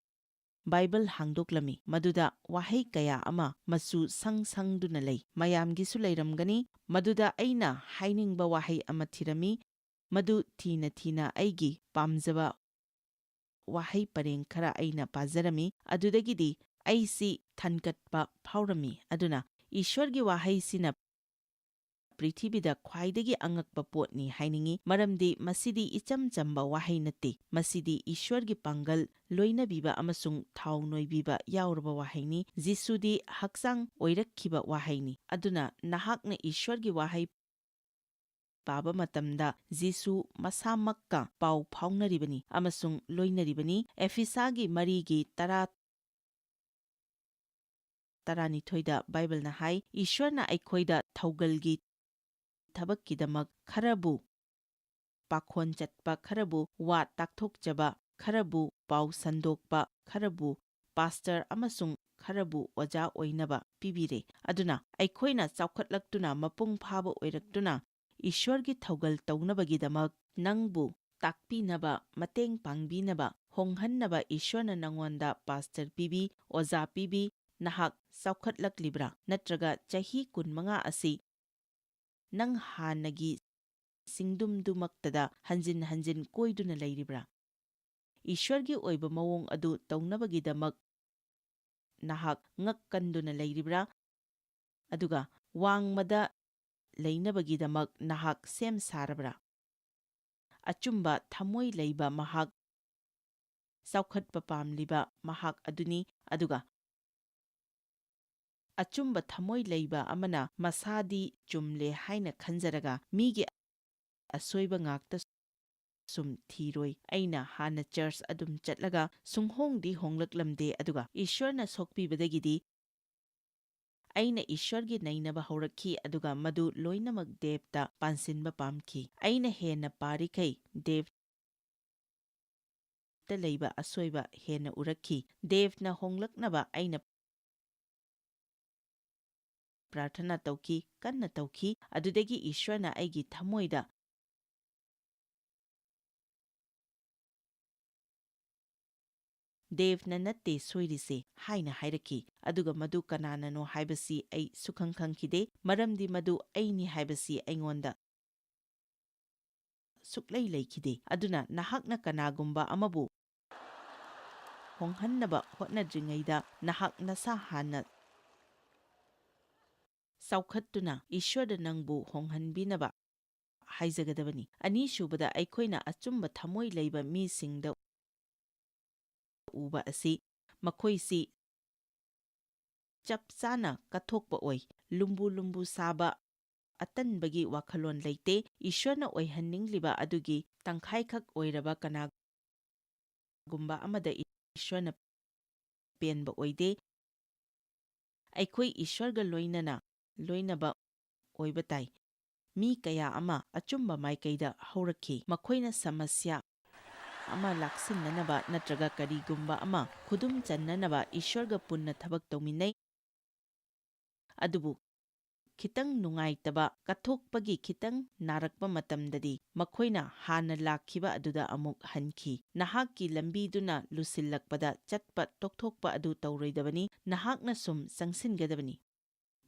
ꯕꯥꯏꯕꯜ ꯍꯥꯡꯗꯣꯛꯂꯝꯃꯤ꯫ ꯃꯗꯨꯗ ꯋꯥꯍꯩ ꯀꯌꯥ ꯑꯃ ꯃꯆꯨ ꯁꯪ ꯁꯪꯗꯨꯅ ꯂꯩ꯫ ꯃꯌꯥꯝꯒꯤꯁꯨ ꯂꯩꯔꯝꯒꯅꯤ꯫ ꯃꯗꯨꯗ ꯑꯩꯅ ꯍꯥꯏꯅꯤꯡꯕ ꯋꯥꯍꯩ ꯑꯃ ꯊꯤꯔꯝꯃꯤ꯫ ꯃꯗꯨ ꯊꯤꯅ ꯊꯤꯅ ꯑꯩꯒꯤ ꯄꯥꯝꯖꯕ ꯋꯥꯍꯩ ꯄꯔꯦꯡ ꯈꯔ ꯑꯩꯅ ꯄꯥꯖꯔꯝꯃꯤ꯫ ꯑꯗꯨꯗꯒꯤꯗꯤ ꯑꯩꯁꯤ ꯊꯟꯒꯠꯄ ꯐꯥꯎꯔꯝꯃꯤ꯫ ꯑꯗꯨꯅ ꯏꯁ꯭ꯋꯔꯒꯤ ꯋꯥꯍꯩꯁꯤꯅ ꯄ꯭ꯔꯤꯊꯤꯕꯤꯗ ꯈ꯭ꯋꯥꯏꯗꯒꯤ ꯑꯉꯛꯄ ꯄꯣꯠꯅꯤ ꯍꯥꯏꯅꯤꯡꯏ, ꯃꯔꯝꯗꯤ ꯃꯁꯤꯗꯤ ꯏꯆꯝ ꯆꯝꯕ ꯋꯥꯍꯩ ꯅꯠꯇꯦ꯫ ꯃꯁꯤꯗꯤ ꯏꯁ꯭ꯋꯔꯒꯤ ꯄꯥꯡꯒꯜ, ꯂꯣꯏꯅꯕꯤꯕ ꯑꯃꯁꯨꯡ ꯊꯥꯎ ꯅꯣꯏꯕꯤꯕ ꯌꯥꯎꯔꯕ ꯋꯥꯍꯩꯅꯤ꯫ ꯖꯤꯁꯨꯗꯤ ꯍꯛꯆꯥꯡ ꯑꯣꯏꯔꯛꯈꯤꯕ ꯋꯥꯍꯩꯅꯤ꯫ ꯑꯗꯨꯅ ꯅꯍꯥꯛꯅ ꯏꯁ꯭ꯋꯔꯒꯤ ꯋꯥꯍꯩ ꯄꯥꯕ ꯃꯇꯝꯗ ꯖꯤꯁꯨ ꯃꯁꯥꯃꯛꯀ ꯄꯥꯎ ꯐꯥꯎꯅꯔꯤꯕꯅꯤ ꯑꯃꯁꯨꯡ ꯂꯣꯏꯅꯔꯤꯕꯅꯤ꯫ ꯑꯦꯐꯤꯁꯥꯒꯤ ꯃꯔꯤꯒꯤ ꯇꯔꯥ, ꯇꯔꯥꯅꯤꯊꯣꯏꯗ ꯕꯥꯏꯕꯜꯅ ꯍꯥꯏ, "ꯏꯁ꯭ꯋꯔꯅ ꯑꯩꯈꯣꯏꯗ ꯊꯧꯒꯜꯒꯤ ꯊꯕꯛꯀꯤꯗꯃꯛ ꯈꯔꯕꯨ ꯄꯥꯈꯣꯟ ꯆꯠꯄ, ꯈꯔꯕꯨ ꯋꯥ ꯇꯥꯛꯊꯣꯛꯆꯕ, ꯈꯔꯕꯨ ꯄꯥꯎ ꯁꯟꯗꯣꯛꯄ, ꯈꯔꯕꯨ ꯄꯥꯁꯇꯔ ꯑꯃꯁꯨꯡ ꯈꯔꯕꯨ ꯑꯣꯖꯥ ꯑꯣꯏꯅꯕ ꯄꯤꯕꯤꯔꯦ꯫ ꯑꯗꯨꯅ ꯑꯩꯈꯣꯏꯅ ꯆꯥꯎꯈꯠꯂꯛꯇꯨꯅ ꯃꯄꯨꯡ ꯐꯥꯕ ꯑꯣꯏꯔꯛꯇꯨꯅ ꯏꯁ꯭ꯋꯔꯒꯤ ꯊꯧꯒꯜ ꯇꯧꯅꯕꯒꯤꯗꯃꯛ ꯅꯪꯕꯨ ꯇꯥꯛꯄꯤꯅꯕ, ꯃꯇꯦꯡ ꯄꯥꯡꯕꯤꯅꯕ, ꯍꯣꯡꯍꯟꯅꯕ ꯏꯁ꯭ꯋꯔꯅ ꯅꯉꯣꯟꯗ ꯄꯥꯁꯇꯔ ꯄꯤꯕꯤ, ꯑꯣꯖꯥ ꯄꯤꯕꯤ, ꯅꯍꯥꯛ ꯆꯥꯎꯈꯠꯂꯛꯂꯤꯕ꯭ꯔꯥ? ꯅꯠꯇ꯭ꯔꯒ ꯆꯍꯤ ꯀꯨꯟꯃꯉꯥ ꯑꯁꯤ ꯅꯪ ꯍꯥꯟꯅꯒꯤ ꯁꯤꯡꯗꯨꯝꯗꯨꯃꯛꯇꯗ ꯍꯟꯖꯤꯟ ꯍꯟꯖꯤꯟ ꯀꯣꯏꯗꯨꯅ ꯂꯩꯔꯤꯕ꯭ꯔꯥ? ꯏꯁ꯭ꯋꯔꯒꯤ ꯑꯣꯏꯕ ꯃꯑꯣꯡ ꯑꯗꯨ ꯇꯧꯅꯕꯒꯤꯗꯃꯛ ꯅꯍꯥꯛ ꯉꯛ ꯀꯟꯗꯨꯅ ꯂꯩꯔꯤꯕ꯭ꯔꯥ? ꯑꯗꯨꯒ ꯋꯥꯡꯃꯗ ꯂꯩꯅꯕꯒꯤꯗꯃꯛ ꯅꯍꯥꯛ ꯁꯦꯝ ꯁꯥꯔꯕ꯭ꯔꯥ? ꯑꯆꯨꯝꯕ ꯊꯃꯣꯏ ꯂꯩꯕ ꯃꯍꯥꯛ ꯆꯥꯎꯈꯠꯄ ꯄꯥꯝꯂꯤꯕ ꯃꯍꯥꯛ ꯑꯗꯨꯅꯤ, ꯑꯗꯨꯒ ꯑꯆꯨꯝꯕ ꯊꯃꯣꯏ ꯂꯩꯕ ꯑꯃꯅ ꯃꯁꯥꯗꯤ ꯆꯨꯝꯂꯦ ꯍꯥꯏꯅ ꯈꯟꯖꯔꯒ ꯃꯤꯒꯤ ꯑꯁꯣꯏꯕ ꯉꯥꯛꯇ ꯁꯨꯝ ꯊꯤꯔꯣꯏ꯫ ꯑꯩꯅ ꯍꯥꯟꯅ ꯆꯔꯆ ꯑꯗꯨꯝ ꯆꯠꯂꯒ ꯁꯨꯡꯍꯣꯡꯗꯤ ꯍꯣꯡꯂꯛꯂꯝꯗꯦ, ꯑꯗꯨꯒ ꯏꯁ꯭ꯋꯔꯅ ꯁꯣꯛꯄꯤꯕꯗꯒꯤꯗꯤ ꯑꯩꯅ ꯏꯁ꯭ꯋꯔꯒꯤ ꯅꯩꯅꯕ ꯍꯧꯔꯛꯈꯤ, ꯑꯗꯨꯒ ꯃꯗꯨ ꯂꯣꯏꯅꯃꯛ ꯗꯦꯕꯇ ꯄꯥꯟꯁꯤꯟꯕ ꯄꯥꯝꯈꯤ꯫ ꯑꯩꯅ ꯍꯦꯟꯅ ꯄꯥꯔꯤꯈꯩ ꯗꯦꯕꯇ ꯂꯩꯕ ꯑꯁꯣꯏꯕ ꯍꯦꯟꯅ ꯎꯔꯛꯈꯤ꯫ ꯗꯦꯕꯅ ꯍꯣꯡꯂꯛꯅꯕ ꯑꯩꯅ ꯄ꯭ꯔꯥꯔꯊꯅꯥ ꯇꯧꯈꯤ, ꯀꯟꯅ ꯇꯧꯈꯤ꯫ ꯑꯗꯨꯗꯒꯤ ꯏꯁ꯭ꯋꯔꯅ ꯑꯩꯒꯤ ꯊꯃꯣꯏꯗ "ꯗꯦꯕꯅ ꯅꯠꯇꯦ ꯁꯣꯏꯔꯤꯁꯦ" ꯍꯥꯏꯅ ꯍꯥꯏꯔꯛꯈꯤ꯫ ꯑꯗꯨꯒ ꯃꯗꯨ ꯀꯅꯥꯅꯅꯣ ꯍꯥꯏꯕꯁꯤ ꯑꯩ ꯁꯨꯈꯪ ꯈꯪꯈꯤꯗꯦ, ꯃꯔꯝꯗꯤ ꯃꯗꯨ ꯑꯩꯅꯤ ꯍꯥꯏꯕꯁꯤ ꯑꯩꯉꯣꯟꯗ ꯁꯨꯛꯂꯩ ꯂꯩꯈꯤꯗꯦ꯫ ꯑꯗꯨꯅ ꯅꯍꯥꯛꯅ ꯀꯅꯥꯒꯨꯝꯕ ꯑꯃꯕꯨ ꯍꯣꯡꯍꯟꯅꯕ ꯍꯣꯠꯅꯗ꯭ꯔꯤꯉꯩꯗ ꯅꯍꯥꯛ ꯅꯁꯥ ꯍꯥꯟꯅ ꯆꯥꯎꯈꯠꯇꯨꯅ ꯏꯁ꯭ꯋꯔꯗ ꯅꯪꯕꯨ ꯍꯣꯡꯍꯟꯕꯤꯅꯕ ꯍꯥꯏꯖꯒꯗꯕꯅꯤ꯫ ꯑꯅꯤꯁꯨꯕꯗ, ꯑꯩꯈꯣꯏꯅ ꯑꯆꯨꯝꯕ ꯊꯃꯣꯏ ꯂꯩꯕ ꯃꯤꯁꯤꯡꯗ ꯎꯕ ꯑꯁꯤ ꯃꯈꯣꯏꯁꯤ ꯆꯞ ꯆꯥꯅ ꯀꯠꯊꯣꯛꯄ ꯑꯣꯏ꯫ ꯂꯨꯝꯕꯨ ꯂꯨꯝꯕꯨ ꯁꯥꯕ ꯑꯇꯟꯕꯒꯤ ꯋꯥꯈꯜꯂꯣꯟ ꯂꯩꯇꯦ꯫ ꯏꯁ꯭ꯋꯔꯅ ꯑꯣꯏꯍꯟꯅꯤꯡꯂꯤꯕ ꯑꯗꯨꯒꯤ ꯇꯪꯈꯥꯏꯈꯛ ꯑꯣꯏꯔꯕ ꯀꯅꯥꯒꯨꯝꯕ ꯑꯃꯗ ꯏꯁ꯭ꯋꯔꯅ ꯄꯦꯟꯕ ꯑꯣꯏꯗꯦ꯫ ꯑꯩꯈꯣꯏ ꯏꯁ꯭ꯋꯔꯒ ꯂꯣꯏꯅꯅ ꯂꯣꯏꯅꯕ ꯑꯣꯏꯕ ꯇꯥꯏ꯫ ꯃꯤ ꯀꯌꯥ ꯑꯃ ꯑꯆꯨꯝꯕ ꯃꯥꯏꯀꯩꯗ ꯍꯧꯔꯛꯈꯤ꯫ ꯃꯈꯣꯏꯅ ꯁꯃꯁ꯭ꯌꯥ ꯑꯃ ꯂꯥꯛꯁꯤꯟꯅꯅꯕ ꯅꯠꯇ꯭ꯔꯒ ꯀꯔꯤꯒꯨꯝꯕ ꯑꯃ ꯈꯨꯗꯨꯝ ꯆꯟꯅꯅꯕ ꯏꯁ꯭ꯋꯔꯒ ꯄꯨꯟꯅ ꯊꯕꯛ ꯇꯧꯃꯤꯟꯅꯩ꯫ ꯑꯗꯨꯕꯨ ꯈꯤꯇꯪ ꯅꯨꯡꯉꯥꯏꯇꯕ, ꯀꯠꯊꯣꯛꯄꯒꯤ ꯈꯤꯇꯪ ꯅꯥꯔꯛꯄ ꯃꯇꯝꯗꯗꯤ ꯃꯈꯣꯏꯅ ꯍꯥꯟꯅ ꯂꯥꯛꯈꯤꯕ ꯑꯗꯨꯗ ꯑꯃꯨꯛ ꯍꯟꯈꯤ꯫ ꯅꯍꯥꯛꯀꯤ ꯂꯝꯕꯤꯗꯨꯅ ꯂꯨꯁꯤꯜꯂꯛꯄꯗ ꯆꯠꯄ ꯇꯣꯛꯊꯣꯛꯄ ꯑꯗꯨ ꯇꯧꯔꯣꯏꯗꯕꯅꯤ, ꯅꯍꯥꯛꯅ ꯁꯨꯝ ꯆꯪꯁꯤꯟꯒꯗꯕꯅꯤ꯫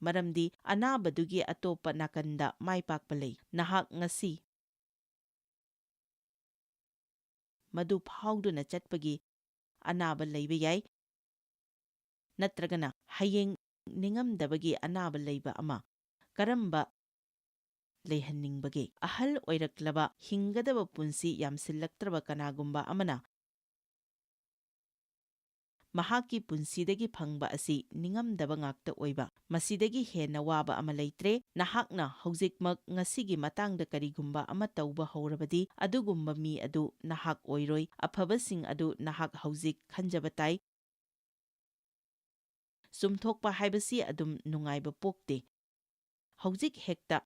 ꯃꯔꯝꯗꯤ ꯑꯅꯥꯕꯗꯨꯒꯤ ꯑꯇꯣꯞꯄ ꯅꯥꯀꯟꯗ ꯃꯥꯏ ꯄꯥꯛꯄ ꯂꯩ꯫ ꯅꯍꯥꯛ ꯉꯁꯤ ꯃꯗꯨ ꯐꯥꯎꯗꯨꯅ ꯆꯠꯄꯒꯤ ꯑꯅꯥꯕ ꯂꯩꯕ ꯌꯥꯏ, ꯅꯠꯇ꯭ꯔꯒꯅ ꯍꯌꯦꯡ ꯅꯤꯡꯉꯝꯗꯕꯒꯤ ꯑꯅꯥꯕ ꯂꯩꯕ ꯑꯃ꯫ ꯀꯔꯝꯕ ꯂꯩꯍꯟꯅꯤꯡꯕꯒꯦ? ꯑꯍꯜ ꯑꯣꯏꯔꯛꯂꯕ, ꯍꯤꯡꯒꯗꯕ ꯄꯨꯟꯁꯤ ꯌꯥꯝꯁꯤꯜꯂꯛꯇ꯭ꯔꯕ ꯀꯅꯥꯒꯨꯝꯕ ꯑꯃꯅ ꯃꯍꯥꯛꯀꯤ ꯄꯨꯟꯁꯤꯗꯒꯤ ꯐꯪꯕ ꯑꯁꯤ ꯅꯤꯡꯉꯝꯗꯕ ꯉꯥꯛꯇ ꯑꯣꯏꯕ꯫ ꯃꯁꯤꯗꯒꯤ ꯍꯦꯟꯅ ꯋꯥꯕ ꯑꯃ ꯂꯩꯇ꯭ꯔꯦ꯫ ꯅꯍꯥꯛꯅ ꯍꯧꯖꯤꯛꯃꯛ ꯉꯁꯤꯒꯤ ꯃꯇꯥꯡꯗ ꯀꯔꯤꯒꯨꯝꯕ ꯑꯃ ꯇꯧꯕ ꯍꯧꯔꯕꯗꯤ, ꯑꯗꯨꯒꯨꯝꯕ ꯃꯤ ꯑꯗꯨ ꯅꯍꯥꯛ ꯑꯣꯏꯔꯣꯏ꯫ ꯑꯐꯕꯁꯤꯡ ꯑꯗꯨ ꯅꯍꯥꯛ ꯍꯧꯖꯤꯛ ꯈꯟꯖꯕ ꯇꯥꯏ꯫ ꯆꯨꯝꯊꯣꯛꯄ ꯍꯥꯏꯕꯁꯤ ꯑꯗꯨꯝ ꯅꯨꯡꯉꯥꯏꯕ ꯄꯣꯛꯇꯦ꯫ ꯍꯧꯖꯤꯛ ꯍꯦꯛꯇ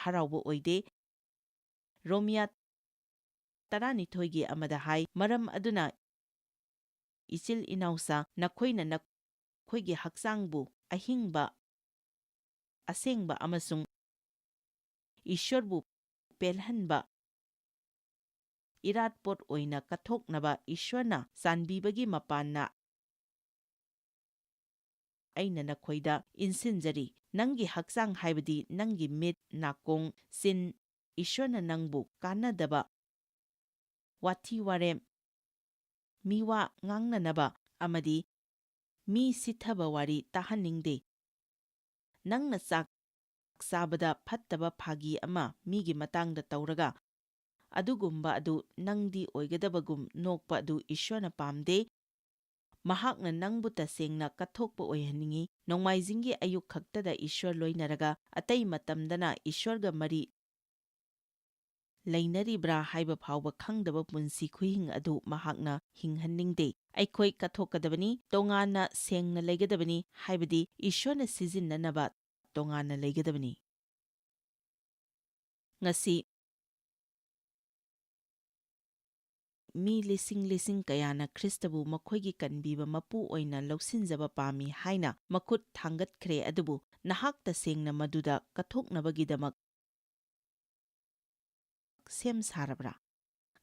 ꯍꯔꯥꯎꯕ ꯑꯣꯏꯗꯦ꯫ ꯔꯣꯃꯤꯌꯥ ꯇꯔꯥꯅꯤꯊꯣꯏꯒꯤ ꯑꯃꯗ ꯍꯥꯏ, "ꯃꯔꯝ ꯑꯗꯨꯅ, ꯏꯆꯤꯜ ꯏꯅꯥꯎꯁꯥ, ꯅꯈꯣꯏꯅ ꯅꯈꯣꯏꯒꯤ ꯍꯛꯆꯥꯡꯕꯨ ꯑꯍꯤꯡꯕ, ꯑꯁꯦꯡꯕ ꯑꯃꯁꯨꯡ ꯏꯁ꯭ꯋꯔꯕꯨ ꯄꯦꯜꯍꯟꯕ ꯏꯔꯥꯠꯄꯣꯠ ꯑꯣꯏꯅ ꯀꯠꯊꯣꯛꯅꯕ ꯏꯁ꯭ꯋꯔꯅ ꯆꯥꯟꯕꯤꯕꯒꯤ ꯃꯄꯥꯟꯅ ꯑꯩꯅ ꯅꯈꯣꯏꯗ ꯏꯟꯁꯤꯟꯖꯔꯤ꯫ ꯅꯪꯒꯤ ꯍꯛꯆꯥꯡ, ꯍꯥꯏꯕꯗꯤ ꯅꯪꯒꯤ ꯃꯤꯠ, ꯅꯥꯀꯣꯡ, ꯆꯤꯟ, ꯏꯁ꯭ꯋꯔꯅ ꯅꯪꯕꯨ ꯀꯥꯟꯅꯗꯕ ꯋꯥꯊꯤ ꯋꯥꯔꯦꯝ, ꯃꯤꯋꯥ ꯉꯥꯡꯅꯅꯕ ꯑꯃꯗꯤ ꯃꯤ ꯁꯤꯊꯕ ꯋꯥꯔꯤ ꯇꯥꯍꯟꯅꯤꯡꯗꯦ꯫ ꯅꯪꯅ ꯆꯥꯛ ꯆꯥꯕꯗ ꯐꯠꯇꯕ ꯐꯥꯒꯤ ꯑꯃ ꯃꯤꯒꯤ ꯃꯇꯥꯡꯗ ꯇꯧꯔꯒ, ꯑꯗꯨꯒꯨꯝꯕ ꯑꯗꯨ ꯅꯪꯗꯤ ꯑꯣꯏꯒꯗꯕꯒꯨꯝ ꯅꯣꯛꯄ ꯑꯗꯨ ꯏꯁ꯭ꯋꯔꯅ ꯄꯥꯝꯗꯦ꯫ ꯃꯍꯥꯛꯅ ꯅꯪꯕꯨ ꯇꯁꯦꯡꯅ ꯀꯠꯊꯣꯛꯄ ꯑꯣꯏꯍꯟꯅꯤꯡꯏ꯫ ꯅꯣꯡꯃꯥꯏꯖꯤꯡꯒꯤ ꯑꯌꯨꯛ ꯈꯛꯇꯗ ꯏꯁ꯭ꯋꯔ ꯂꯣꯏꯅꯔꯒ, ꯑꯇꯩ ꯃꯇꯝꯗꯅ ꯏꯁ꯭ꯋꯔꯒ ꯃꯔꯤ ꯂꯩꯅꯔꯤꯕ꯭ꯔꯥ ꯍꯥꯏꯕ ꯐꯥꯎꯕ ꯈꯪꯗꯕ ꯄꯨꯟꯁꯤ ꯈꯨꯍꯤꯡ ꯑꯗꯨ ꯃꯍꯥꯛꯅ ꯍꯤꯡꯍꯟꯅꯤꯡꯗꯦ꯫ ꯑꯩꯈꯣꯏ ꯀꯠꯊꯣꯛꯀꯗꯕꯅꯤ, ꯇꯣꯉꯥꯟꯅ ꯁꯦꯡꯅ ꯂꯩꯒꯗꯕꯅꯤ, ꯍꯥꯏꯕꯗꯤ ꯏꯁ꯭ꯋꯔꯅ ꯁꯤꯖꯤꯟꯅꯅꯕ ꯇꯣꯉꯥꯟꯅ ꯂꯩꯒꯗꯕꯅꯤ꯫ ꯉꯁꯤ ꯃꯤ ꯂꯤꯁꯤꯡ ꯂꯤꯁꯤꯡ ꯀꯌꯥꯅ ꯈ꯭ꯔꯤꯁꯇꯕꯨ ꯃꯈꯣꯏꯒꯤ ꯀꯟꯕꯤꯕ ꯃꯄꯨ ꯑꯣꯏꯅ ꯂꯧꯁꯤꯟꯖꯕ ꯄꯥꯝꯃꯤ ꯍꯥꯏꯅ ꯃꯈꯨꯠ ꯊꯥꯡꯒꯠꯈ꯭ꯔꯦ, ꯑꯗꯨꯕꯨ ꯅꯍꯥꯛ ꯇꯁꯦꯡꯅ ꯃꯗꯨꯗ ꯀꯠꯊꯣꯛꯅꯕꯒꯤꯗꯃꯛ ꯁꯦꯝ ꯁꯥꯔꯕ꯭ꯔꯥ?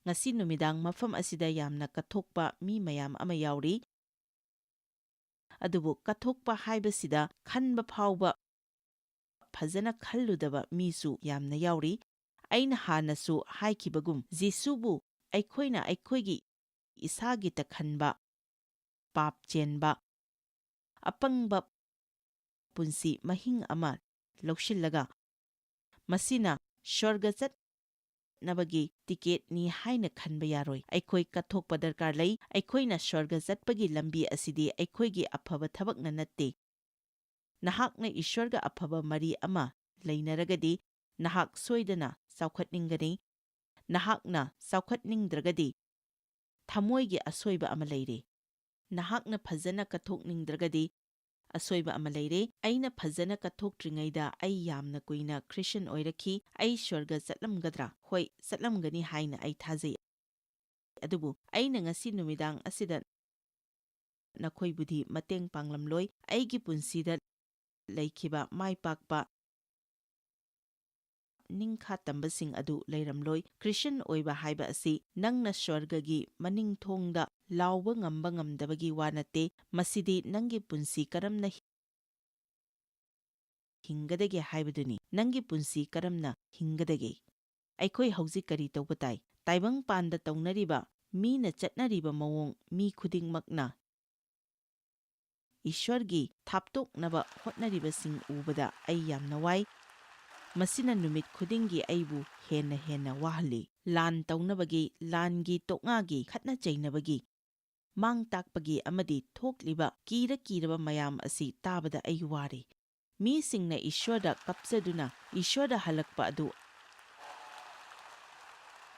ꯉꯁꯤ ꯅꯨꯃꯤꯗꯥꯡ ꯃꯐꯝ ꯑꯁꯤꯗ ꯌꯥꯝꯅ ꯀꯠꯊꯣꯛꯄ ꯃꯤ ꯃꯌꯥꯝ ꯑꯃ ꯌꯥꯎꯔꯤ꯫ ꯑꯗꯨꯕꯨ ꯀꯠꯊꯣꯛꯄ ꯍꯥꯏꯕꯁꯤꯗ ꯈꯟꯕ ꯐꯥꯎꯕ ꯐꯖꯅ ꯈꯜꯂꯨꯗꯕ ꯃꯤꯁꯨ ꯌꯥꯝꯅ ꯌꯥꯎꯔꯤ꯫ ꯑꯩꯅ ꯍꯥꯟꯅꯁꯨ ꯍꯥꯏꯈꯤꯕꯒꯨꯝ, ꯖꯤꯁꯨꯕꯨ ꯑꯩꯈꯣꯏꯅ ꯑꯩꯈꯣꯏꯒꯤ ꯏꯁꯥꯒꯤꯇ ꯈꯟꯕ, ꯄꯥꯞ ꯆꯦꯟꯕ, ꯑꯄꯪꯕ ꯄꯨꯟꯁꯤ ꯃꯍꯤꯡ ꯑꯃ ꯂꯧꯁꯤꯜꯂꯒ, ꯃꯁꯤꯅ ꯁ꯭ꯋꯔꯒ ꯆꯠ-, ꯆꯠꯅꯕꯒꯤ ꯇꯤꯀꯦꯠꯅꯤ ꯍꯥꯏꯅ ꯈꯟꯕ ꯌꯥꯔꯣꯏ꯫ ꯑꯩꯈꯣꯏ ꯀꯠꯊꯣꯛꯄ ꯗꯔꯀꯥꯔ ꯂꯩ꯫ ꯑꯩꯈꯣꯏꯅ ꯁ꯭ꯋꯔꯒ ꯆꯠꯄꯒꯤ ꯂꯝꯕꯤ ꯑꯁꯤꯗꯤ ꯑꯩꯈꯣꯏꯒꯤ ꯑꯐꯕ ꯊꯕꯛꯅ ꯅꯠꯇꯦ꯫ ꯅꯍꯥꯛꯅ ꯏꯁ꯭ꯋꯔꯒ ꯑꯐꯕ ꯃꯔꯤ ꯑꯃ ꯂꯩꯅꯔꯒꯗꯤ, ꯅꯍꯥꯛ ꯁꯣꯏꯗꯅ ꯆꯥꯎꯈꯠꯅꯤꯡꯒꯅꯤ꯫ ꯅꯍꯥꯛꯅ ꯆꯥꯎꯈꯠꯅꯤꯡꯗ꯭ꯔꯒꯗꯤ, ꯊꯃꯣꯏꯒꯤ ꯑꯁꯣꯏꯕ ꯑꯃ ꯂꯩꯔꯦ꯫ ꯅꯍꯥꯛꯅ ꯐꯖꯅ ꯀꯠꯊꯣꯛꯅꯤꯡꯗ꯭ꯔꯒꯗꯤ, ꯑꯁꯣꯏꯕ ꯑꯃ ꯂꯩꯔꯦ꯫ ꯑꯩꯅ ꯐꯖꯅ ꯀꯠꯊꯣꯛꯇ꯭ꯔꯤꯉꯩꯗ ꯑꯩ ꯌꯥꯝꯅ ꯀꯨꯏꯅ ꯈ꯭ꯔꯤꯁꯟ ꯑꯣꯏꯔꯛꯈꯤ꯫ ꯑꯩ ꯁ꯭ꯋꯔꯒ ꯆꯠꯂꯝꯒꯗ꯭ꯔꯥ? ꯍꯣꯏ, ꯆꯠꯂꯝꯒꯅꯤ ꯍꯥꯏꯅ ꯑꯩ ꯊꯥꯖꯩ꯫ ꯑꯗꯨꯕꯨ ꯑꯩꯅ ꯉꯁꯤ ꯅꯨꯃꯤꯗꯥꯡ ꯑꯁꯤꯗ ꯅꯈꯣꯏꯕꯨꯗꯤ ꯃꯇꯦꯡ ꯄꯥꯡꯂꯝꯂꯣꯏ꯫ ꯑꯩꯒꯤ ꯄꯨꯟꯁꯤꯗ ꯂꯩꯈꯤꯕ ꯃꯥꯏ ꯄꯥꯛꯄ ꯅꯤꯡꯈꯥ ꯇꯝꯕꯁꯤꯡ ꯑꯗꯨ ꯂꯩꯔꯝꯂꯣꯏ꯫ ꯈ꯭ꯔꯤꯁꯟ ꯑꯣꯏꯕ ꯍꯥꯏꯕ ꯑꯁꯤ ꯅꯪꯅ ꯁ꯭ꯋꯔꯒꯒꯤ ꯃꯅꯤꯡ ꯊꯣꯡꯗ ꯂꯥꯎꯕ ꯉꯝꯕ ꯉꯝꯗꯕꯒꯤ ꯋꯥ ꯅꯠꯇꯦ꯫ ꯃꯁꯤꯗꯤ ꯅꯪꯒꯤ ꯄꯨꯟꯁꯤ ꯀꯔꯝꯅ ꯍꯤꯡꯒꯗꯒꯦ ꯍꯥꯏꯕꯗꯨꯅꯤ꯫ ꯅꯪꯒꯤ ꯄꯨꯟꯁꯤ ꯀꯔꯝꯅ ꯍꯤꯡꯒꯗꯒꯦ? ꯑꯩꯈꯣꯏ ꯍꯧꯖꯤꯛ ꯀꯔꯤ ꯇꯧꯕ ꯇꯥꯏ? ꯇꯥꯏꯕꯪꯄꯥꯟꯗ ꯇꯧꯅꯔꯤꯕ, ꯃꯤꯅ ꯆꯠꯅꯔꯤꯕ ꯃꯑꯣꯡ, ꯃꯤ ꯈꯨꯗꯤꯡꯃꯛꯅ ꯏꯁ꯭ꯋꯔꯒꯤ ꯊꯥꯞꯇꯣꯛꯅꯕ ꯍꯣꯠꯅꯔꯤꯕꯁꯤꯡ ꯎꯕꯗ ꯑꯩ ꯌꯥꯝꯅ ꯋꯥꯏ꯫ ꯃꯁꯤꯅ ꯅꯨꯃꯤꯠ ꯈꯨꯗꯤꯡꯒꯤ ꯑꯩꯕꯨ ꯍꯦꯟꯅ ꯍꯦꯟꯅ ꯋꯥꯍꯜꯂꯤ꯫ ꯂꯥꯟ ꯇꯧꯅꯕꯒꯤ, ꯂꯥꯟꯒꯤ ꯇꯣꯛꯉꯥꯒꯤ, ꯈꯠꯅ ꯆꯩꯅꯕꯒꯤ, ꯃꯥꯡ ꯇꯥꯛꯄꯒꯤ ꯑꯃꯗꯤ ꯊꯣꯛꯂꯤꯕ ꯀꯤꯔ ꯀꯤꯔꯕ ꯃꯌꯥꯝ ꯑꯁꯤ ꯇꯥꯕꯗ ꯑꯩ ꯋꯥꯔꯦ꯫ ꯃꯤꯁꯤꯡꯅ ꯏꯁ꯭ꯋꯔꯗ ꯀꯞꯆꯗꯨꯅ ꯏꯁ꯭ꯋꯔꯗ ꯍꯜꯂꯛꯄ ꯑꯗꯨ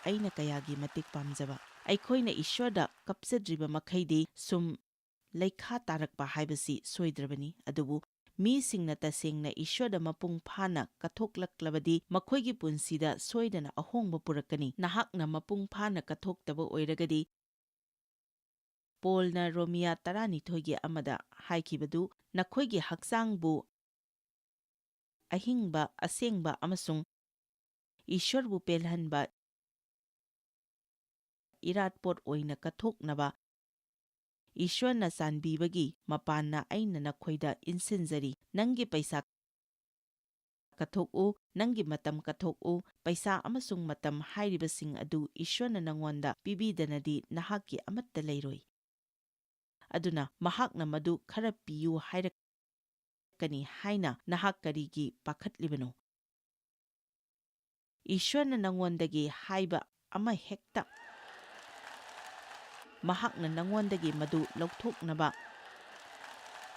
ꯑꯩꯅ ꯀꯌꯥꯒꯤ ꯃꯇꯤꯛ ꯄꯥꯝꯖꯕ꯫ ꯑꯩꯈꯣꯏꯅ ꯏꯁ꯭ꯋꯔꯗ ꯀꯞꯆꯗ꯭ꯔꯤꯕ ꯃꯈꯩꯗꯤ ꯁꯨꯝ ꯂꯩꯈꯥ ꯇꯥꯔꯛꯄ ꯍꯥꯏꯕꯁꯤ ꯁꯣꯏꯗ꯭ꯔꯕꯅꯤ, ꯑꯗꯨꯕꯨ ꯃꯤꯁꯤꯡꯅ ꯇꯁꯦꯡꯅ ꯏꯁ꯭ꯋꯔꯗ ꯃꯄꯨꯡ ꯐꯥꯅ ꯀꯠꯊꯣꯛꯂꯛꯂꯕꯗꯤ ꯃꯈꯣꯏꯒꯤ ꯄꯨꯟꯁꯤꯗ ꯁꯣꯏꯗꯅ ꯑꯍꯣꯡꯕ ꯄꯨꯔꯛꯀꯅꯤ꯫ ꯅꯍꯥꯛꯅ ꯃꯄꯨꯡ ꯐꯥꯅ ꯀꯠꯊꯣꯛꯇꯕ ꯑꯣꯏꯔꯒꯗꯤ, ꯄꯣꯜꯅ ꯔꯣꯃꯤꯌꯥ ꯇꯔꯥꯅꯤꯊꯣꯏꯒꯤ ꯑꯃꯗ ꯍꯥꯏꯈꯤꯕꯗꯨ, ꯅꯈꯣꯏꯒꯤ ꯍꯛꯆꯥꯡꯕꯨ ꯑꯍꯤꯡꯕ, ꯑꯁꯦꯡꯕ ꯑꯃꯁꯨꯡ ꯏꯁ꯭ꯋꯔꯕꯨ ꯄꯦꯜꯍꯟꯕ ꯏꯔꯥꯠꯄꯣꯠ ꯑꯣꯏꯅ ꯀꯠꯊꯣꯛꯅꯕ ꯏꯁ꯭ꯋꯔꯅ ꯆꯥꯟꯕꯤꯕꯒꯤ ꯃꯄꯥꯟꯅ ꯑꯩꯅ ꯅꯈꯣꯏꯗ ꯏꯟꯁꯤꯟꯖꯔꯤ꯫ ꯅꯪꯒꯤ ꯄꯩꯁꯥ ꯀꯠꯊꯣꯛꯎ, ꯅꯪꯒꯤ ꯃꯇꯝ ꯀꯠꯊꯣꯛꯎ꯫ ꯄꯩꯁꯥ ꯑꯃꯁꯨꯡ ꯃꯇꯝ ꯍꯥꯏꯔꯤꯕꯁꯤꯡ ꯑꯗꯨ ꯏꯁ꯭ꯋꯔꯅ ꯅꯉꯣꯟꯗ ꯄꯤꯕꯤꯗꯅꯗꯤ ꯅꯍꯥꯛꯀꯤ ꯑꯃꯠꯇ ꯂꯩꯔꯣꯏ꯫ ꯑꯗꯨꯅ ꯃꯍꯥꯛꯅ ꯃꯗꯨ ꯈꯔ ꯄꯤꯌꯨ ꯍꯥꯏꯔꯛꯀꯅꯤ ꯍꯥꯏꯅ ꯅꯍꯥꯛ ꯀꯔꯤꯒꯤ ꯄꯥꯈꯠꯂꯤꯕꯅꯣ? ꯏꯁ꯭ꯋꯔꯅ ꯅꯉꯣꯟꯗꯒꯤ ꯍꯥꯏꯕ ꯑꯃ ꯍꯦꯛꯇ ꯃꯍꯥꯛꯅ ꯅꯉꯣꯟꯗꯒꯤ ꯃꯗꯨ ꯂꯧꯊꯣꯛꯅꯕ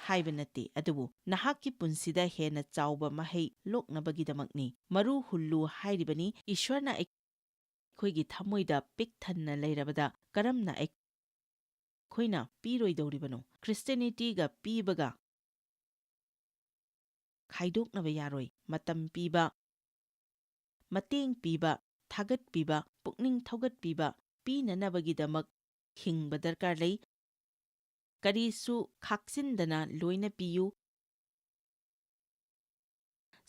ꯍꯥꯏꯕ ꯅꯠꯇꯦ, ꯑꯗꯨꯕꯨ ꯅꯍꯥꯛꯀꯤ ꯄꯨꯟꯁꯤꯗ ꯍꯦꯟꯅ ꯆꯥꯎꯕ ꯃꯍꯩ ꯂꯣꯛꯅꯕꯒꯤꯗꯃꯛꯅꯤ꯫ ꯃꯔꯨ ꯍꯨꯜꯂꯨ ꯍꯥꯏꯔꯤꯕꯅꯤ꯫ ꯏꯁ꯭ꯋꯔꯅ ꯑꯩꯈꯣꯏꯒꯤ ꯊꯃꯣꯏꯗ ꯄꯤꯛ ꯊꯟꯅ ꯂꯩꯔꯕꯗ ꯀꯔꯝꯅ ꯑꯩꯈꯣꯏꯅ ꯄꯤꯔꯣꯏꯗꯧꯔꯤꯕꯅꯣ? ꯈ꯭ꯔꯤꯁꯇꯤꯌꯥꯅꯤꯇꯤꯒ ꯄꯤꯕꯒ ꯈꯥꯏꯗꯣꯛꯅꯕ ꯌꯥꯔꯣꯏ꯫ ꯃꯇꯝ ꯄꯤꯕ, ꯃꯇꯦꯡ ꯄꯤꯕ, ꯊꯥꯒꯠꯄꯤꯕ, ꯄꯨꯛꯅꯤꯡ ꯊꯧꯒꯠꯄꯤꯕ ꯄꯤꯅꯅꯕꯒꯤꯗꯃꯛ ꯍꯤꯡꯕ ꯗꯔꯀꯥꯔ ꯂꯩ꯫ ꯀꯔꯤꯁꯨ ꯈꯥꯛꯆꯤꯟꯗꯅ ꯂꯣꯏꯅ ꯄꯤꯌꯨ꯫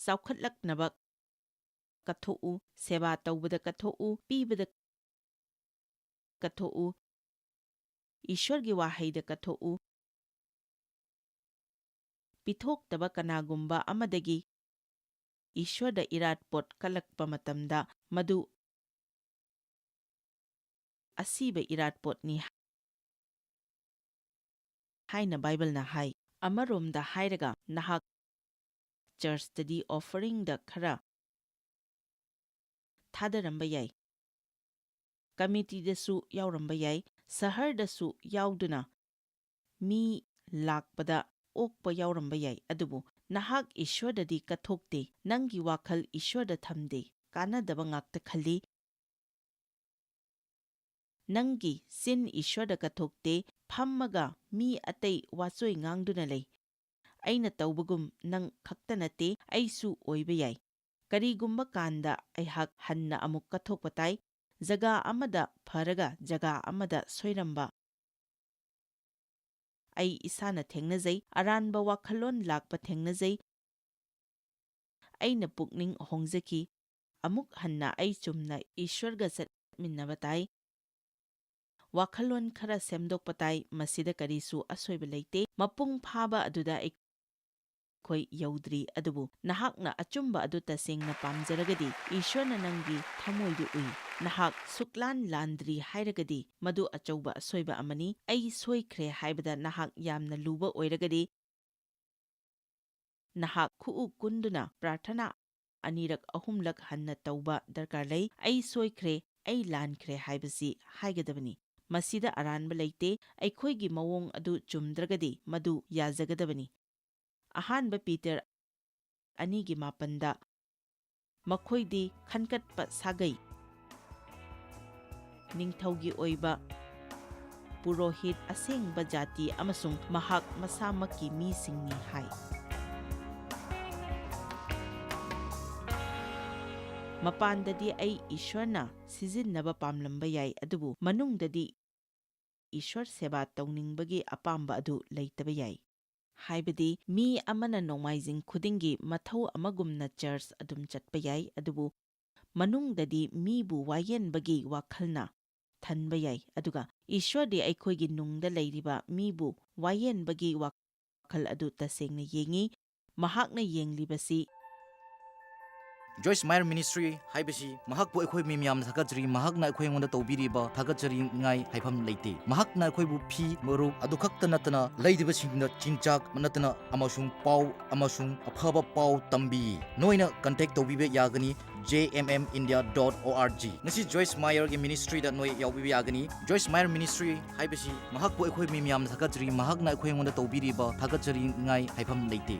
ꯆꯥꯎꯈꯠꯂꯛꯅꯕ ꯀꯠꯊꯣꯛꯎ, ꯁꯦꯕꯥ ꯇꯧꯕꯗ ꯀꯠꯊꯣꯛꯎ, ꯄꯤꯕꯗ ꯀꯠꯊꯣꯛꯎ, ꯏꯁ꯭ꯋꯔꯒꯤ ꯋꯥꯍꯩꯗ ꯀꯠꯊꯣꯛꯎ꯫ ꯄꯤꯊꯣꯛꯇꯕ ꯀꯅꯥꯒꯨꯝꯕ ꯑꯃꯗꯒꯤ ꯏꯁ꯭ꯋꯔꯗ ꯏꯔꯥꯠꯄꯣꯠ ꯀꯠꯂꯛꯄ ꯃꯇꯝꯗ ꯃꯗꯨ ꯑꯁꯤꯕ ꯏꯔꯥꯠꯄꯣꯠꯅꯤ ꯍꯥꯏꯅ ꯕꯥꯏꯕꯜꯅ ꯍꯥꯏ꯫ ꯑꯃꯔꯣꯝꯗ ꯍꯥꯏꯔꯒ, ꯅꯍꯥꯛ ꯆꯔꯆꯇꯗꯤ ꯑꯣꯐꯔꯤꯡꯗ ꯈꯔ ꯊꯥꯗꯔꯝꯕ ꯌꯥꯏ, ꯀꯃꯤꯇꯤꯗꯁꯨ ꯌꯥꯎꯔꯝꯕ ꯌꯥꯏ, ꯁꯍꯔꯗꯁꯨ ꯌꯥꯎꯗꯨꯅ ꯃꯤ ꯂꯥꯛꯄꯗ ꯑꯣꯛꯄ ꯌꯥꯎꯔꯝꯕ ꯌꯥꯏ, ꯑꯗꯨꯕꯨ ꯅꯍꯥꯛ ꯏꯁ꯭ꯋꯔꯗꯗꯤ ꯀꯠꯊꯣꯛꯇꯦ, ꯅꯪꯒꯤ ꯋꯥꯈꯜ ꯏꯁ꯭ꯋꯔꯗ ꯊꯝꯗꯦ, ꯀꯥꯟꯅꯗꯕ ꯉꯥꯛꯇ ꯈꯜꯂꯤ꯫ ꯅꯪꯒꯤ ꯆꯤꯟ ꯏꯁ꯭ꯋꯔꯗ ꯀꯠꯊꯣꯛꯇꯦ, ꯐꯝꯃꯒ ꯃꯤ ꯑꯇꯩ ꯋꯥꯆꯣꯏ ꯉꯥꯡꯗꯨꯅ ꯂꯩ꯫ ꯑꯩꯅ ꯇꯧꯕꯒꯨꯝ ꯅꯪ ꯈꯛꯇ ꯅꯠꯇꯦ, ꯑꯩꯁꯨ ꯑꯣꯏꯕ ꯌꯥꯏ꯫ ꯀꯔꯤꯒꯨꯝꯕ ꯀꯥꯟꯗ ꯑꯩꯍꯥꯛ ꯍꯟꯅ ꯑꯃꯨꯛ ꯀꯠꯊꯣꯛꯄ ꯇꯥꯏ, ꯖꯒꯥ ꯑꯃꯗ ꯐꯔꯒ ꯖꯒꯥ ꯑꯃꯗ ꯁꯣꯏꯔꯝꯕ꯫ ꯑꯩ ꯏꯁꯥꯅ ꯊꯦꯡꯅꯖꯩ, ꯑꯔꯥꯟꯕ ꯋꯥꯈꯜꯂꯣꯟ ꯂꯥꯛꯄ ꯊꯦꯡꯅꯖꯩ꯫ ꯑꯩꯅ ꯄꯨꯛꯅꯤꯡ ꯍꯣꯡꯖꯈꯤ꯫ ꯑꯃꯨꯛ ꯍꯟꯅ ꯑꯩ ꯆꯨꯝꯅ ꯏꯁ꯭ꯋꯔꯒ ꯆꯠꯃꯤꯟꯅꯕ ꯇꯥꯏ꯫ ꯋꯥꯈꯜꯂꯣꯟ ꯈꯔ ꯁꯦꯝꯗꯣꯛꯄ ꯇꯥꯏ꯫ ꯃꯁꯤꯗ ꯀꯔꯤꯁꯨ ꯑꯁꯣꯏꯕ ꯂꯩꯇꯦ꯫ ꯃꯄꯨꯡ ꯐꯥꯕ ꯑꯗꯨꯗ ꯑꯩꯈꯣꯏ ꯌꯧꯗ꯭ꯔꯤ, ꯑꯗꯨꯕꯨ ꯅꯍꯥꯛꯅ ꯑꯆꯨꯝꯕ ꯑꯗꯨ ꯇꯁꯦꯡꯅ ꯄꯥꯝꯖꯔꯒꯗꯤ, ꯏꯁ꯭ꯋꯔꯅ ꯅꯪꯒꯤ ꯊꯃꯣꯏꯗꯨ ꯎꯏ꯫ ꯅꯍꯥꯛ ꯁꯨꯛꯂꯥꯟ ꯂꯥꯟꯗ꯭ꯔꯤ ꯍꯥꯏꯔꯒꯗꯤ, ꯃꯗꯨ ꯑꯆꯧꯕ ꯑꯁꯣꯏꯕ ꯑꯃꯅꯤ꯫ "ꯑꯩ ꯁꯣꯏꯈ꯭ꯔꯦ" ꯍꯥꯏꯕꯗ ꯅꯍꯥꯛ ꯌꯥꯝꯅ ꯂꯨꯕ ꯑꯣꯏꯔꯒꯗꯤ, ꯅꯍꯥꯛ ꯈꯨꯎ ꯀꯨꯟꯗꯨꯅ ꯄ꯭ꯔꯥꯔꯊꯅꯥ ꯑꯅꯤꯔꯛ ꯑꯍꯨꯝꯂꯛ ꯍꯟꯅ ꯇꯧꯕ ꯗꯔꯀꯥꯔ ꯂꯩ꯫ "ꯑꯩ ꯁꯣꯏꯈ꯭ꯔꯦ, ꯑꯩ ꯂꯥꯟꯈ꯭ꯔꯦ" ꯍꯥꯏꯕꯁꯤ ꯍꯥꯏꯒꯗꯕꯅꯤ꯫ ꯃꯁꯤꯗ ꯑꯔꯥꯟꯕ ꯂꯩꯇꯦ꯫ ꯑꯩꯈꯣꯏꯒꯤ ꯃꯑꯣꯡ ꯑꯗꯨ ꯆꯨꯝꯗ꯭ꯔꯒꯗꯤ ꯃꯗꯨ ꯌꯥꯖꯒꯗꯕꯅꯤ꯫ ꯑꯍꯥꯟꯕ ꯄꯤꯇꯔ ꯑꯅꯤꯒꯤ ꯃꯥꯄꯟꯗ, "ꯃꯈꯣꯏꯗꯤ ꯈꯟꯒꯠꯄ ꯁꯥꯒꯩ, ꯅꯤꯡꯊꯧꯒꯤ ꯑꯣꯏꯕ ꯄꯨꯔꯣꯍꯤꯠ, ꯑꯁꯦꯡꯕ ꯖꯥꯇꯤ ꯑꯃꯁꯨꯡ ꯃꯍꯥꯛ ꯃꯁꯥꯃꯛꯀꯤ ꯃꯤꯁꯤꯡꯅꯤ" ꯍꯥꯏ꯫ ꯃꯄꯥꯟꯗꯗꯤ ꯑꯩ ꯏꯁ꯭ꯋꯔꯅ ꯁꯤꯖꯤꯟꯅꯕ ꯄꯥꯝꯂꯝꯕ ꯌꯥꯏ, ꯑꯗꯨꯕꯨ ꯃꯅꯨꯡꯗꯗꯤ ꯏꯁ꯭ꯋꯔ ꯁꯦꯕꯥ ꯇꯧꯅꯤꯡꯕꯒꯤ ꯑꯄꯥꯝꯕ ꯑꯗꯨ ꯂꯩꯇꯕ ꯌꯥꯏ꯫ ꯍꯥꯏꯕꯗꯤ, ꯃꯤ ꯑꯃꯅ ꯅꯣꯡꯃꯥꯏꯖꯤꯡ ꯈꯨꯗꯤꯡꯒꯤ ꯃꯊꯧ ꯑꯃꯒꯨꯝꯅ ꯆꯔꯆ ꯑꯗꯨꯝ ꯆꯠꯄ ꯌꯥꯏ, ꯑꯗꯨꯕꯨ ꯃꯅꯨꯡꯗꯗꯤ ꯃꯤꯕꯨ ꯋꯥꯌꯦꯟꯕꯒꯤ ꯋꯥꯈꯜꯅ ꯊꯟꯕ ꯌꯥꯏ, ꯑꯗꯨꯒ ꯏꯁ꯭ꯋꯔꯗꯤ ꯑꯩꯈꯣꯏꯒꯤ ꯅꯨꯡꯗ ꯂꯩꯔꯤꯕ ꯃꯤꯕꯨ ꯋꯥꯌꯦꯟꯕꯒꯤ ꯋꯥꯈꯜ ꯑꯗꯨ ꯇꯁꯦꯡꯅ ꯌꯦꯡꯏ꯫ ꯃꯍꯥꯛꯅ ꯌꯦꯡꯂꯤꯕꯁꯤ ꯖꯣꯏꯁ ꯃꯥꯌꯔ ꯃꯤꯅꯤꯁꯇ꯭ꯔꯤ ꯍꯥꯏꯕꯁꯤ ꯃꯍꯥꯛꯄꯨ ꯑꯩꯈꯣꯏ ꯃꯤ ꯃꯌꯥꯝꯅ ꯊꯥꯒꯠꯆꯔꯤ꯫ ꯃꯍꯥꯛꯅ ꯑꯩꯈꯣꯏ ꯑꯩꯉꯣꯟꯗ ꯇꯧꯕꯤꯔꯤꯕ ꯊꯥꯒꯠꯆꯅꯤꯡꯉꯥꯏ ꯍꯥꯏꯐꯝ ꯂꯩꯇꯦ꯫ ꯃꯍꯥꯛꯅ ꯑꯩꯈꯣꯏꯕꯨ ꯐꯤ, ꯃꯔꯨꯞ ꯑꯗꯨ ꯈꯛꯇ ꯅꯠꯇꯅ ꯂꯩꯔꯤꯕꯁꯤꯡꯗ ꯆꯤꯟꯖꯥꯛ ꯅꯠꯇꯅ ꯑꯃꯁꯨꯡ ꯄꯥꯎ ꯑꯃꯁꯨꯡ ꯑꯐꯕ ꯄꯥꯎ ꯇꯝꯕꯤ꯫ ꯅꯣꯏꯅ ꯀꯟꯇꯦꯛ ꯇꯧꯕꯤꯕ ꯌꯥꯒꯅꯤ J M M India dot O R G꯫ ꯉꯁꯤ ꯖꯣꯏꯁ ꯃꯥꯌꯔꯒꯤ ꯃꯤꯅꯤꯁꯇ꯭ꯔꯤꯗ ꯅꯣꯏ ꯌꯥꯎꯕꯤꯕ ꯌꯥꯒꯅꯤ꯫ ꯖꯣꯏꯁ ꯃꯥꯌꯔ ꯃꯤꯅꯤꯁꯇ꯭ꯔꯤ ꯍꯥꯏꯕꯁꯤ ꯃꯍꯥꯛꯄꯨ ꯑꯩꯈꯣꯏ ꯃꯤ ꯃꯌꯥꯝꯅ ꯊꯥꯒꯠꯆꯔꯤ꯫ ꯃꯍꯥꯛꯅ ꯑꯩꯈꯣꯏ ꯑꯩꯉꯣꯟꯗ ꯇꯧꯕꯤꯔꯤꯕ ꯊꯥꯒꯠꯆꯅꯤꯡꯉꯥꯏ ꯍꯥꯏꯐꯝ ꯂꯩꯇꯦ꯫